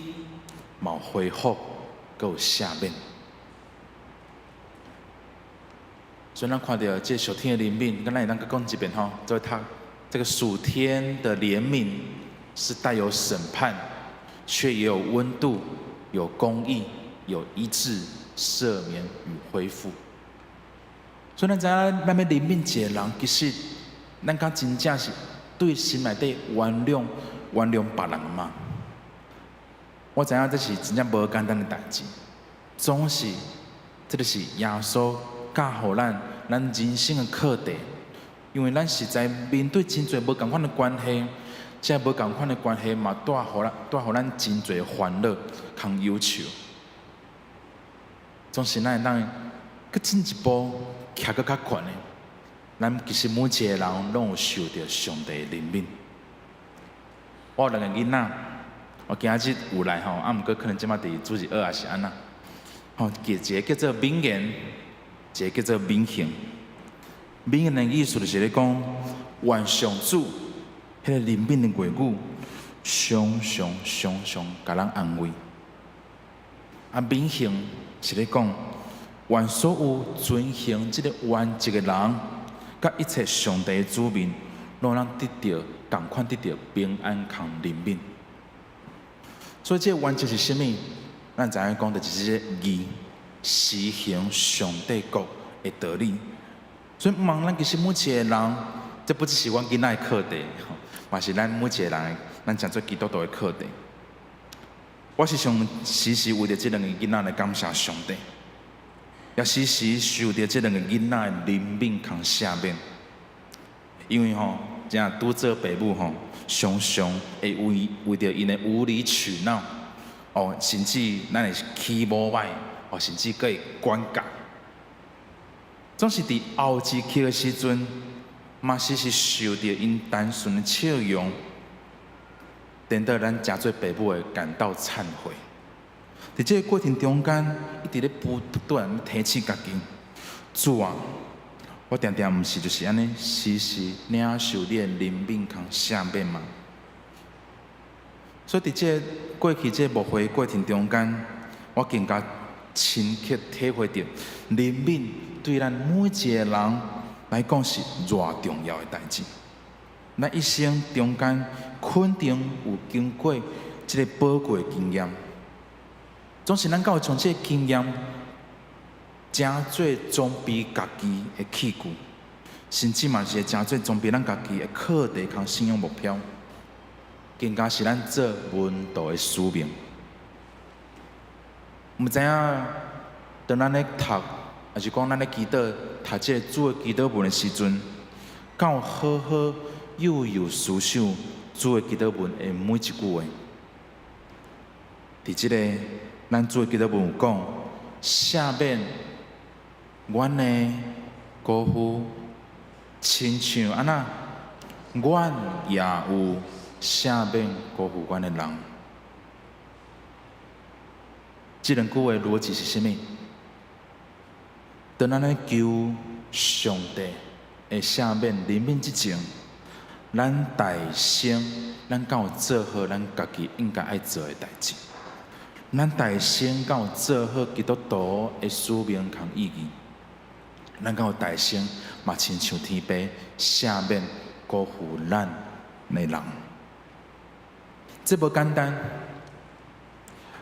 嘛有恢復，閣有赦免。所以咱看著這屬天的憐憫，敢咱會當閣講一遍吼，做讀這個屬天的憐憫是帶有審判，卻也有溫度、有公義、有醫治、赦免與恢復。所以咱知影，咱欲憐憫一個人，其實咱敢真正是對心內底原諒原諒別人嗎？我知影這是真正無簡單的代誌，總是這個是耶穌教予咱咱人生的課題，因為咱實在面對真濟無仝款的關係，這無仝款的關係嘛，帶予咱真濟煩惱佮憂愁。總是咱會當閣進一步徛閣較懸的，咱其實每一個人攏有受著上帝的憐憫。我有兩個囡仔，我今仔日有來吼，啊，毋過可能這馬佇主日學抑是按怎？吼，一個叫做敏言，一個叫做敏行。敏言的意思就是咧講，願上主彼個憐憫的話語，常常常常共咱安慰。啊，敏行是咧講，願所有遵行這個原則的人，佮一切上帝的子民，攏通得著仝款得著平安佮憐憫。所以這個原則是啥物？咱知影講，就是這個義，實行上帝國的道理。所以，毋茫咱其實每一個人，這不只是阮囡仔的課題，嘛是咱每一個人，咱成做基督徒的課題。我時常時時為著這兩個囡仔來感謝上帝，也時時受著這兩個囡仔的憐憫佮赦免。因為吼，這拄做爸母吼，常常會為著𪜶的無理取鬧，哦，甚至咱會起無歹，哦，甚至閣會管教。總是佇後一刻的時陣，嘛時時受著𪜶單純的笑容，顛倒咱成做爸母的感到懺悔。佇這個過程中間，一直咧不斷提醒家己：主啊，我定定毋是就是按呢，時時領受你的憐憫佮赦免嗎？所以佇這個過去這個牧會過程中間，我更加深刻體會著憐憫對咱每一個人來講是偌重要的代誌。咱一生中間肯定有經過這個寶貴的經驗，總是咱敢有將這個經驗成做裝備家己的器具，甚至嘛是會成做裝備咱家己的課題佮信仰目標，更加是咱做門徒的使命。毋知影當咱咧讀，抑是講咱咧祈禱讀這個主的祈禱文的時陣，敢有好好悠悠思想主的祈禱文的每一句話。佇這个咱主的祈禱文有講，赦免阮的過負，親像按怎，阮也有赦免辜負阮的人。這兩句話邏輯是啥物？當咱咧求上帝的赦免、憐憫之前，咱代先，咱敢有做好咱家己應該愛做的代誌？咱代先敢有做好基督徒的使命佮意義？咱敢有代先嘛親像天父赦免辜負咱的人？這無簡單。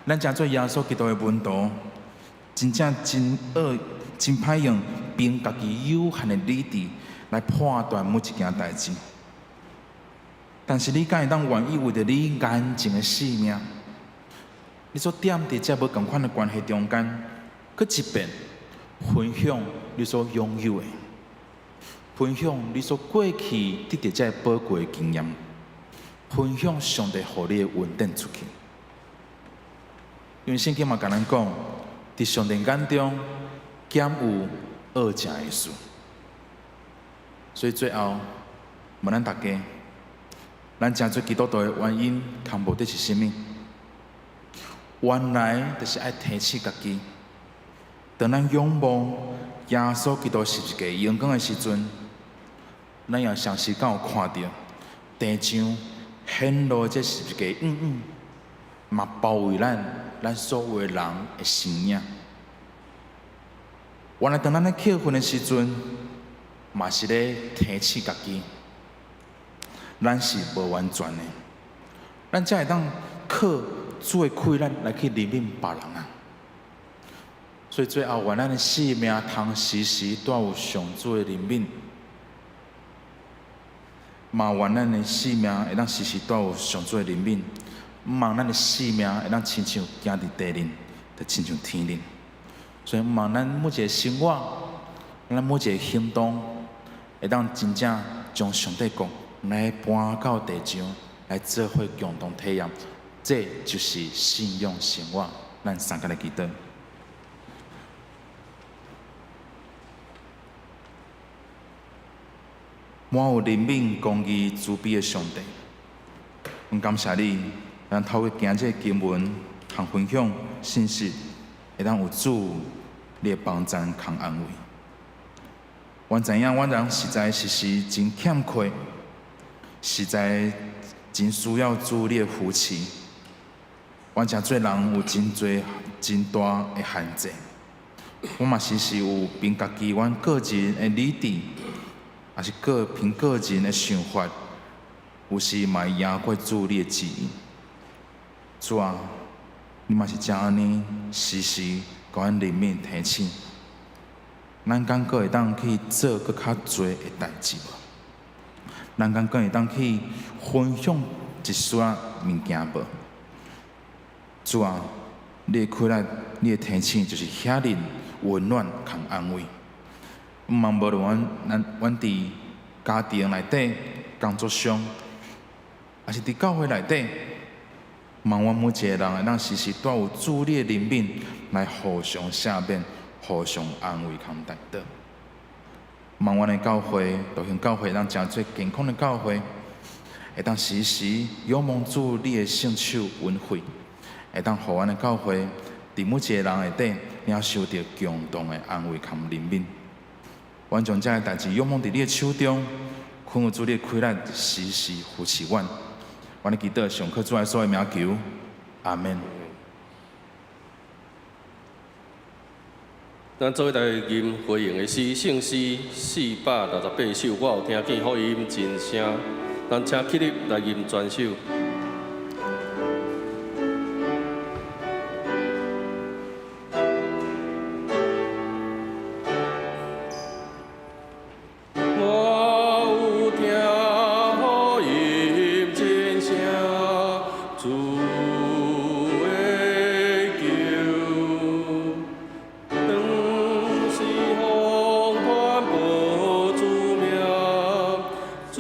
咱成做耶穌基督的門徒，真正真惡、真歹用憑家己有限的理智來判斷每一件代誌。但是你敢會當願意為著你眼前的性命，你所踮佇這無仝款的關係中間，閣一遍分享你所擁有的，分享你所過去得著這寶貴的經驗，分享上帝予你的恩典出去。因為聖經嘛共咱講，佇上帝眼中，減有惡食的事。所以最後，問咱大家，咱成做基督徒的原因，和目的是啥物？原來就是愛提醒家己，當咱仰望耶穌基督十字架榮光的時陣，咱也同時敢有看著地上顯露這十字架遠遠嘛包圍咱，咱所有的人的身影。原來當咱咧扣分的時陣，嘛是咧提醒家己，咱是無完全的，咱才會當靠主的氣力來去憐憫別人啊。所以最後，願咱的性命通時時帶有上主的憐憫，嘛願咱的性命會當時時帶有上主的憐憫，毋望咱的性命會當親像行佇地面，就親像天頂。所以，毋望咱每一个生活，咱每一个行動，會當真正將上帝國來搬到地上，來做伙共同體驗。這就是信仰生活。咱三個來祈禱。滿有憐憫、公義、慈悲的上帝，阮感謝你，咱透過今日經文和分享信息，會當有主你的幫贊和安慰。阮知影，阮人實在時時真欠缺，實在真需要主你的扶持。阮誠做人有真濟真大的限制，阮嘛時時有憑家己阮個人的理智，抑是個憑個人的想法，有時嘛會贏過主你的旨意。主啊，你嘛是這按呢，時時予阮憐憫提醒，咱敢閣會當去做閣較濟的代誌無？咱敢閣會當去分享一絲仔物件無？主啊，你的氣力，你的提醒，就是遐爾溫暖和安慰。毋望無論阮咱阮佇家庭內底、工作上，抑是佇教會內底，望阮每一個人會當時時帶有主你的憐憫，來互相赦免、互相安慰和代禱。望阮的教會，大興教會會當成做健康的教會，會當時時仰望主你的聖手恩惠，會當予阮的教會佇每一個人內底領受著共同的安慰和憐憫。阮將這个代誌仰望佇你的手中，懇求主你的氣力時時扶持阮。阮的祈禱上靠主耶穌的名求，阿門。咱做伙來吟回應的詩，聖詩468首，我有聽見福音真聲。咱請起立來吟全首。我有聽福音真聲，主的救，當時風傳報主名，主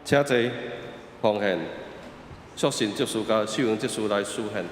請坐，奉獻，屬神執事佮秀英執事來司獻。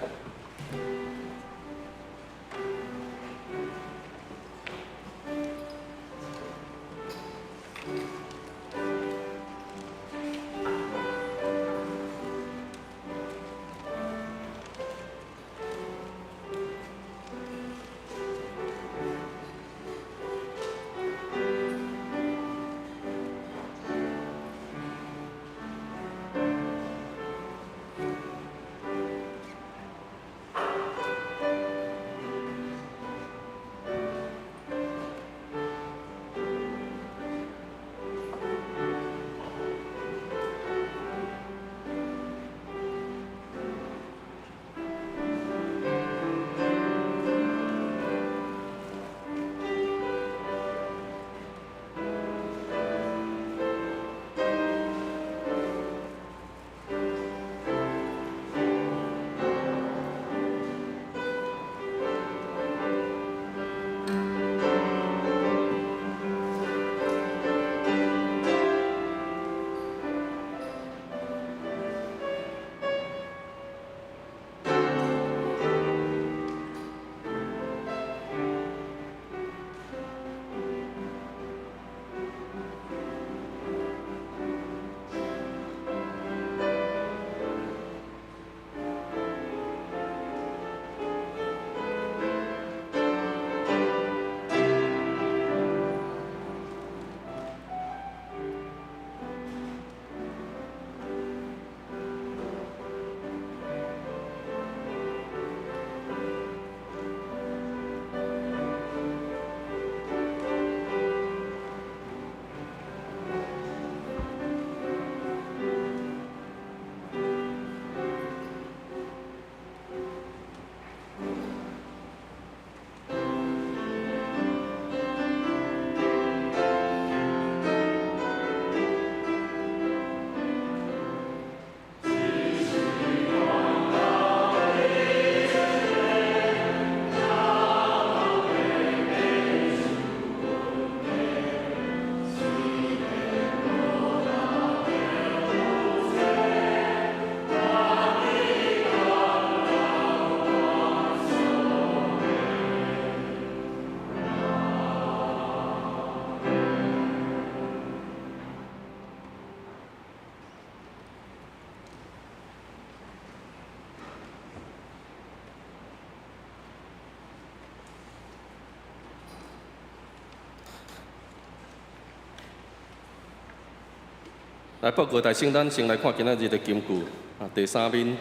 來報告大聖，咱先來看今仔日的金句啊，第三面，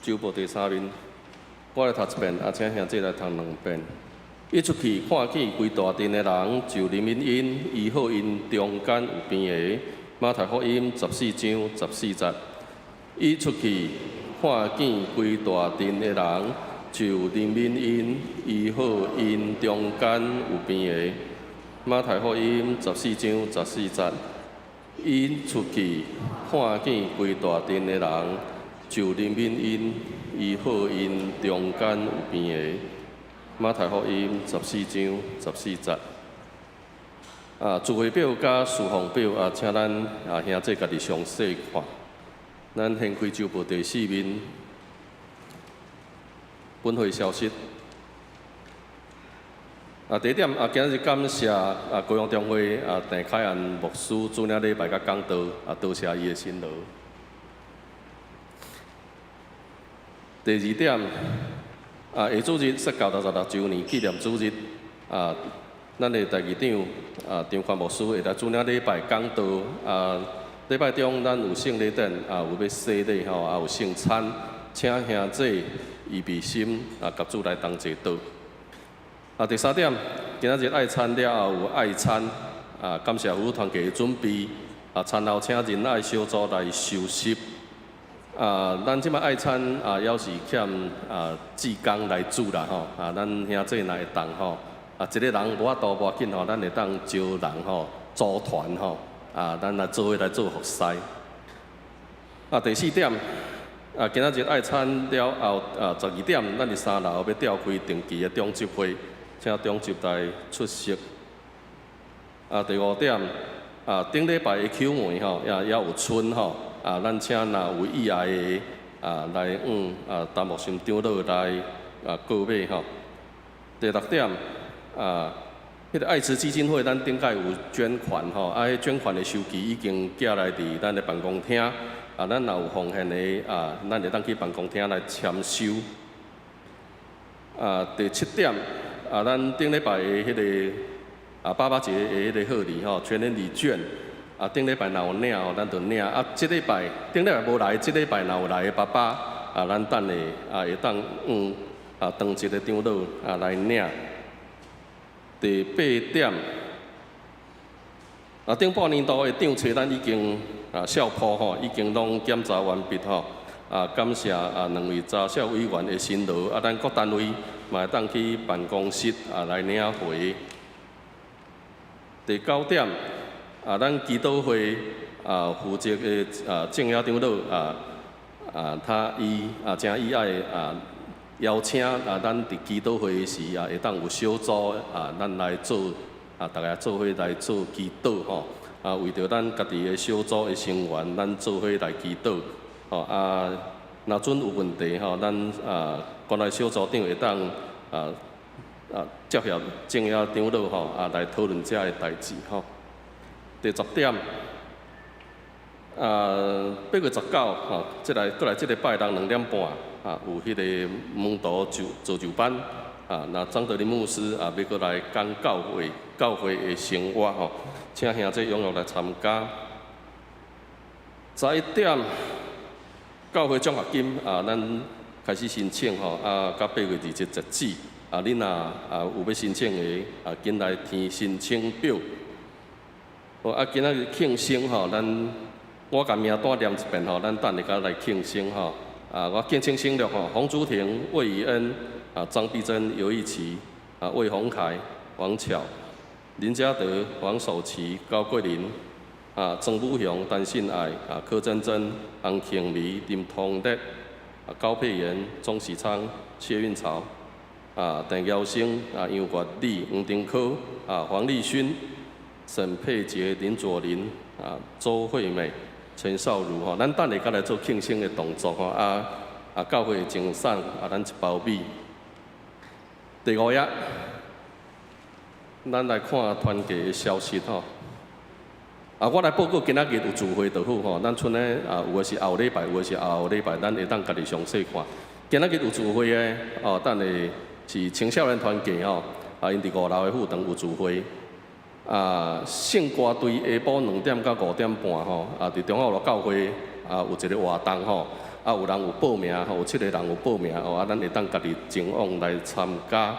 周報第三面，我來讀一遍，啊，請兄弟來讀兩遍。伊出去看見規大陣的人，就憐憫𪜶，醫好𪜶中間有病的。馬太福音14章14節。伊出去看見規大陣的人，就憐憫𪜶，醫好𪜶中間有病的。馬太福音14章14節。伊出去看見規大陣的人，就憐憫𪜶，醫好𪜶中間有病的。馬太福音14章14節。啊，聚會表佮事奉表啊，請咱啊兄弟家己詳細看。咱掀開週報第四面，本會消息。啊，第一點啊，今日感謝啊高雄中會啊鄭凱安牧師主領禮拜佮講道，啊多謝伊的辛勞。第二點，啊下主日釋教66週年紀念主日，啊，咱的代議長啊張寬牧師會來主領禮拜講道，啊禮拜中咱有聖禮典，啊有欲洗禮吼，啊有聖餐，請兄弟預備心啊，佮主來同齊禱。啊，第三點，今仔日愛餐了後有愛餐，啊，感謝服務團契的準備，啊，餐後請仁愛小組來收拾。啊，咱這擺愛餐啊，猶是欠啊志工來煮啦吼，啊，咱兄弟若會當吼，啊，一个人無法度無要緊吼，咱會當招人吼，組團吼，啊，咱來做伙來做服侍。啊，第四點。啊，今仔日愛餐了後，啊，12點，咱佇三樓欲召開定期的長執會，請長執來出席。啊，第五點，啊，頂禮拜的啟門吼，也猶有剩吼，啊，咱請若有意愛的啊，來向啊陳牧師長老來啊購買吼。第六點啊，彼個愛慈基金會，咱頂擺有捐款吼，啊，彼捐款的收據已經寄來佇咱的辦公廳，啊，咱若有奉獻的啊，咱會當去辦公廳來簽收。啊，第七點，啊，咱頂禮拜的彼個啊爸爸節的彼個賀禮吼，全聯禮券，啊，頂禮拜若有領吼，咱就領。啊，這禮拜頂禮拜無來，這禮拜若有來的爸爸，啊，咱等下啊會當向啊當值的長老啊來領。第八點，啊，頂半年度的帳冊咱已經啊校簿吼已經攏檢查完畢吼，啊，感謝啊兩位查校委員的辛勞，啊，咱各單位嘛會當去辦公室啊來領回。第九點，啊，咱祈禱會啊負責的啊鄭亞長老啊啊，他伊啊誠意愛啊邀請啊，咱佇祈禱會時啊，會當有小組啊，咱來做啊，逐家做伙來做祈禱吼。啊，為著咱家己的小組的成員，咱做伙來祈禱吼。啊，若準有問題吼，咱啊關懷小組長會當啊啊接洽鄭亞長老吼啊來討論這个代誌吼。第十點，啊8月19吼，這來過來這個拜六2點半啊，有彼個門徒就造就班啊，那張德林牧師啊，欲閣來講教會教會的生活吼，請兄弟踴躍來參加。11點，教會獎學金啊，咱開始申請吼，啊，到8月27截止。啊，恁若啊有欲申請的啊，緊來填申請表。好，啊，今仔日慶生吼，咱我共名單念一遍吼，咱等下閣來慶生吼。啊，我敬請省略吼，洪竹婷、魏以恩、啊張碧珍、尤義琪、啊魏宏凱、王巧、林家德、黃守奇、高桂林、啊曾武雄、陳信愛、啊柯珍珍、洪慶美、林通德、啊高佩妍、鍾喜昌、謝運朝、啊鄧耀星、啊楊月麗、黃丁科、啊黃立勳、沈佩杰、林左林、啊周惠美、陳少如吼，咱等下閣來做慶生的動作吼，啊啊教會贈送啊，咱一包米。第五頁，咱來看團契的消息吼。啊，我來報告今仔日有聚會就好吼。咱賰咧啊，有的是後禮拜，有的是後後禮拜，咱會當家己詳細看。今仔日有聚會的哦，等下是青少年團契吼，啊，𪜶佇五樓的副堂有聚會。啊，聖歌隊下晡2點到5點半吼，啊，佇中孝路教會啊有一個活動吼，啊，有人有報名吼，有七個人有報名吼，啊，咱會當家己前往來參加。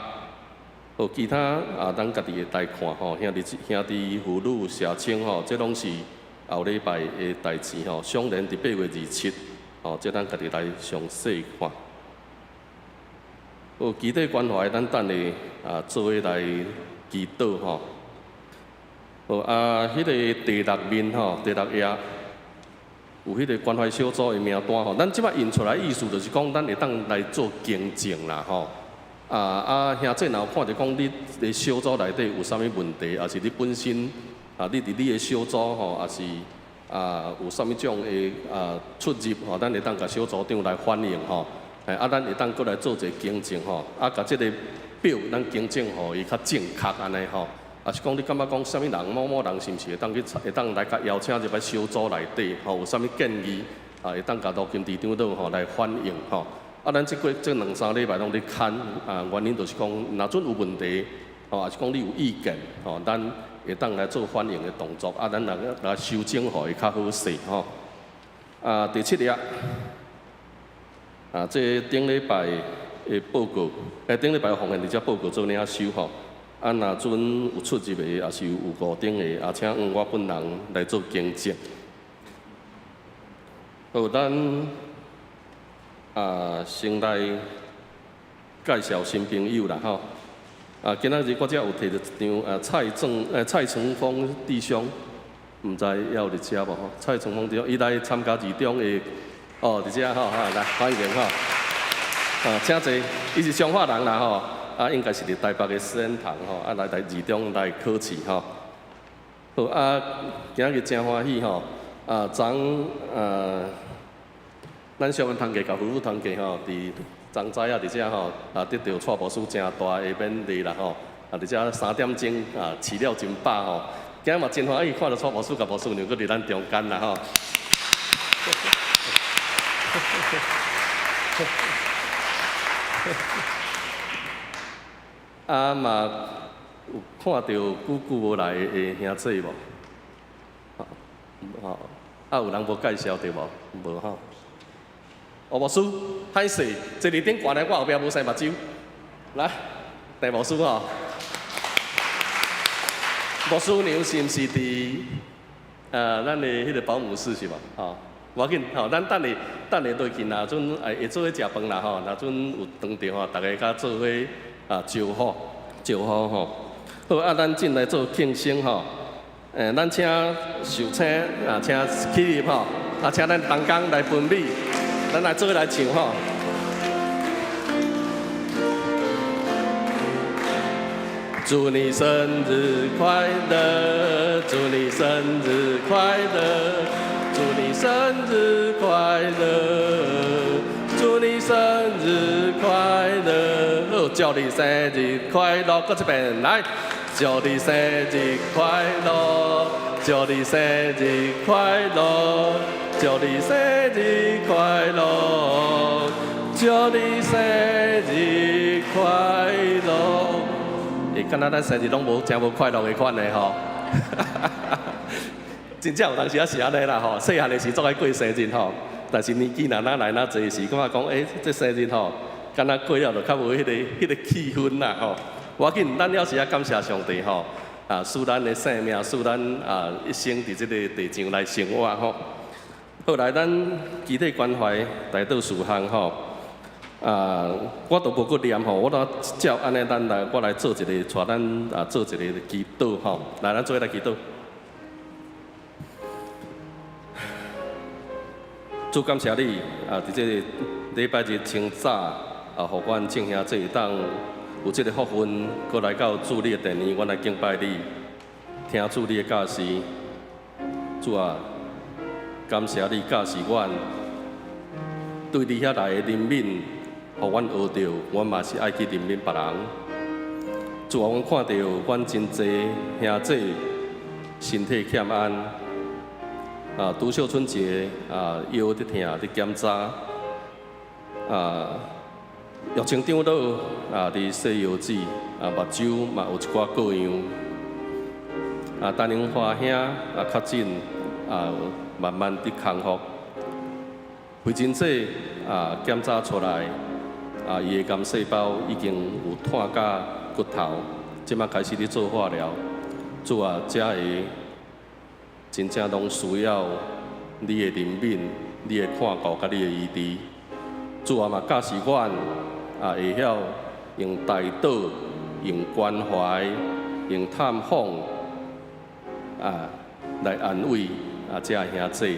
好，其他啊，咱家己會來看吼，兄弟兄弟婦女社青吼，這攏是後禮拜的代誌吼。相連佇8月27，吼，這咱家己來詳細看。好，基地關懷，咱等下啊做伙來祈禱吼。好啊，彼個第六面吼，第六頁有彼個關懷小組的名單吼。咱這擺印出來意思就是講，咱會當來做更正啦吼。啊啊，兄弟若有看著講你的小組內底有啥物問題，抑是你本身啊，你佇你的小組吼，抑是啊有啥物種的啊出入吼，咱會當共小組長來反映吼。啊，咱會當閣來做一個更正吼，啊，共這個表咱更正予伊較正確按呢吼。抑是講你感覺講啥物人某某人是毋是會當去會當來共邀請入來小組內底吼？有啥物建議啊？會當共羅金池長老吼來反映吼。啊，咱這過這兩三禮拜攏咧牽啊，原因就是講，若準有問題吼，抑是講你有意見吼，咱會當來做反映的動作，啊，咱來來修正，予伊較好勢吼。啊，第七頁，啊，這頂禮拜的報告，頂禮拜奉獻佇遮報告做領收吼。啊，若準有出入的，抑是有誤頂的，啊，請向我本人來做更正。好，咱啊，先來介紹新朋友啦吼。啊，今仔日我遮有提著一張啊蔡正蔡成峰弟兄，毋知猶有佇遮無吼？蔡成峰弟兄，伊來參加二中的，哦，佇遮吼，哈，來歡迎吼。啊，請坐，伊是彰化人啦吼，啊，應該是佇台北的師恩堂吼，啊，來來二中來考試吼。好啊，今仔日誠歡喜吼，啊，昨啊，咱小文團契佮夫婦團契吼，佇昨早仔佇遮吼，啊，得著蔡牧師誠大的勉勵啦吼，啊，佇遮3點鐘啊，飼了真飽吼，今仔嘛真歡喜看著蔡牧師佮牧師娘閣佇咱中間啦吼。啊嘛有看著久久無來的兄姊無？吼，啊有人無介紹著無？無吼。哦，牧師，歹勢，坐佇頂懸來，我後壁無生目睭。來，鄭牧師吼。牧師娘是毋是佇咱的彼个保姆室是無？吼，無要緊，吼，咱等下等下落去，若陣會做伙食飯啦吼，若陣有當著吼，逐家較做伙啊招呼招呼吼。好，啊，咱進來做慶生吼。咱請壽星啊，請起立吼，啊，請咱同工來分美，咱來做伙來唱吼。祝你生日快樂，祝你生日快樂，祝你生日快樂，祝你生日快樂。好，祝你生日快樂，閣一遍來。祝你生日快樂，祝你生日快樂，祝你生日快樂，祝你生日快樂。會敢若咱生日攏無誠無快樂的款的吼，真正有當時仔是按呢啦吼，細漢的時足愛過生日吼，但是年紀若若來若濟時，感覺講這生日吼，敢若過了就較無彼個氣氛啦吼。無要緊，咱猶是愛感謝上帝吼，啊，賜咱的生命，賜咱啊一生佇這个地上來生活吼。後來咱肢體關懷代禱事項吼，啊，我都無閣念吼，我都照按呢，咱來我來做一个，帶咱啊做一个祈禱吼，來，咱做伙來祈禱。主感謝你啊，佇這个禮拜日清早啊，予阮眾兄姊會當有這个福分，閣來到主你的殿裡，阮來敬拜你，聽主你的教示。主啊，感謝你教示阮，對你遐來的憐憫，予阮學著，阮嘛是愛去憐憫別人。主啊，阮看著阮真濟兄姊身體欠安，啊，拄秀春姐啊腰佇疼，佇檢查，啊，玉清長老啊佇洗腰子，啊目睭嘛有一寡各樣，啊，陳榮華兄啊確診啊慢慢佇康復，惠珍姐啊檢查出來，啊伊的癌細胞已經有湠到骨頭，這馬開始佇做化療。主啊，這个真正攏需要你的憐憫、你的看顧、佮你的醫治。主啊，嘛教示阮啊，會曉用代禱、用關懷、用探訪啊，來安慰啊這兄姊。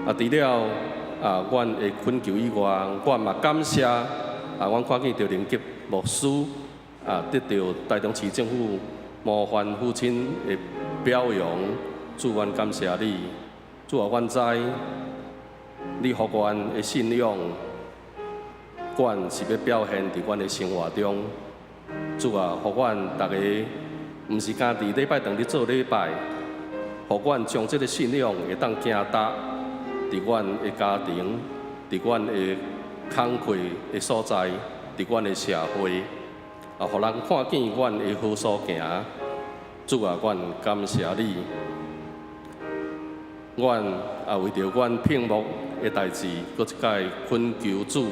啊，除了啊，阮的懇求以外，阮嘛感謝啊，阮看見著林吉牧師啊，得著台中市政府模範父親的表揚，主，阮感謝你。主啊，阮知你予阮的信仰，阮是欲表現佇阮的生活中。主啊，予阮逐个毋是干佇禮拜堂咧做禮拜，予阮將這个信仰會當行踏佇阮的家庭，佇阮的工課的所在，佇阮的社會，啊，予人看見阮的好所行。主啊，阮感謝你。阮也為著阮聘牧的代誌，閣一擺懇求主，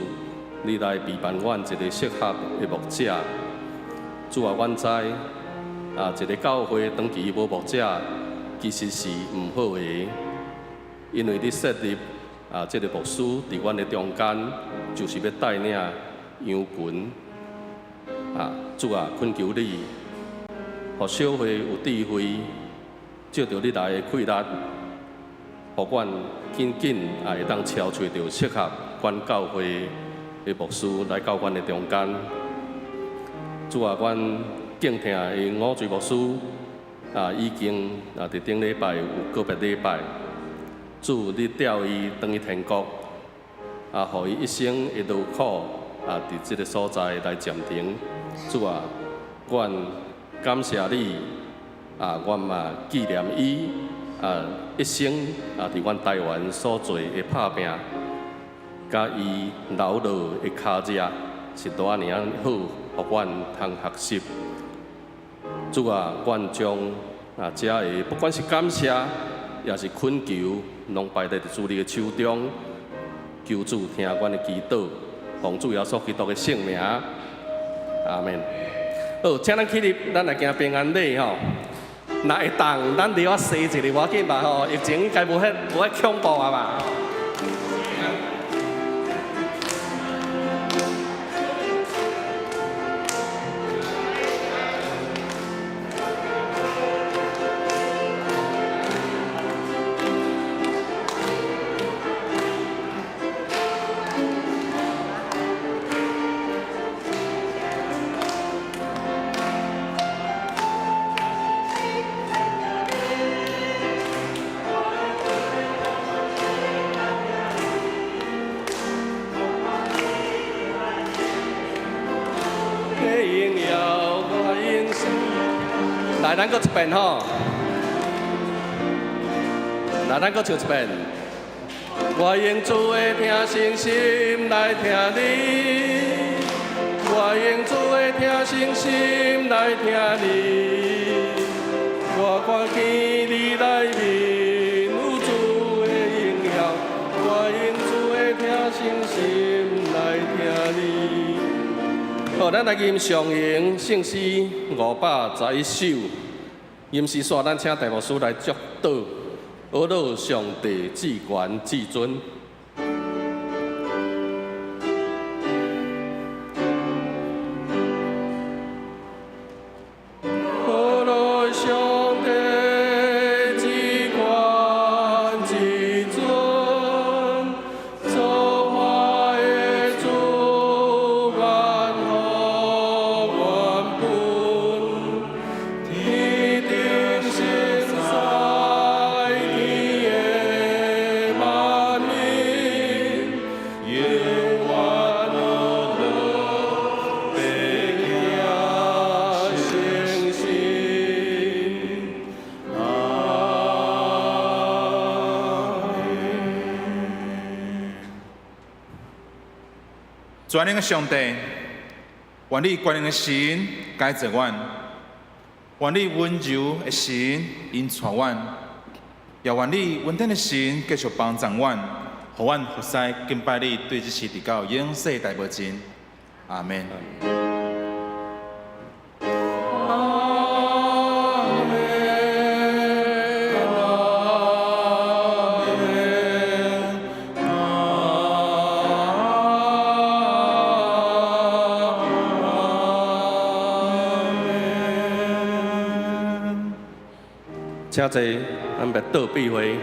你來備辦阮一个適合的牧者。主啊，阮知啊，一個教會長期無牧者，其實是毋好的，因為你設立啊，這个牧師佇阮的中間，就是欲帶領羊群。啊，主啊，懇求你，予小會有智慧，借著你來的氣力，予阮緊緊啊會當撨揣著適合阮教會的牧師來到阮的中間。主啊，阮敬疼的五罪牧師啊，已經啊，佇頂禮拜有告別禮拜。主，你調伊轉去天國，啊，予伊一生的勞苦啊，佇這个所在來暫停。主啊，阮感謝你，啊，阮嘛紀念伊啊，一生啊，佇阮台灣所做的拍拚，佮伊勞碌的跤跡，是多爾仔好，予阮通學習。主啊，阮將啊這个不管是感謝，抑是懇求，攏擺佇主你的手中。求主聽阮的祈禱，奉主耶穌基督的聖名，阿們。好，請咱起立，咱來行平安禮吼。若會當，咱離我踅一下無要緊吧吼，疫情應該無遐恐怖啊嘛。榮耀我永生。來，咱閣一遍吼。來，咱閣唱一遍。我用主的疼惜心來疼你，我用主的疼惜心來疼你。我看見你內面有主的榮耀，我用主的疼惜心來疼你。好，咱來吟上榮聖詩511首，吟詩煞，咱請大牧師來祝禱，阿樂上帝至懸至尊。阿樂上帝至懸至尊，造化的主萬福萬本，天頂神在天的萬民，永遠阿樂白行誠實。阿們。全能的上帝，願你權能的神改造阮，願你溫柔的神引帶阮，也願你恩典的神繼續幫助阮，予阮服侍敬拜你，對這時直到永世代無盡。阿們。阿們，阿們，阿們。請坐，咱欲倒閉會。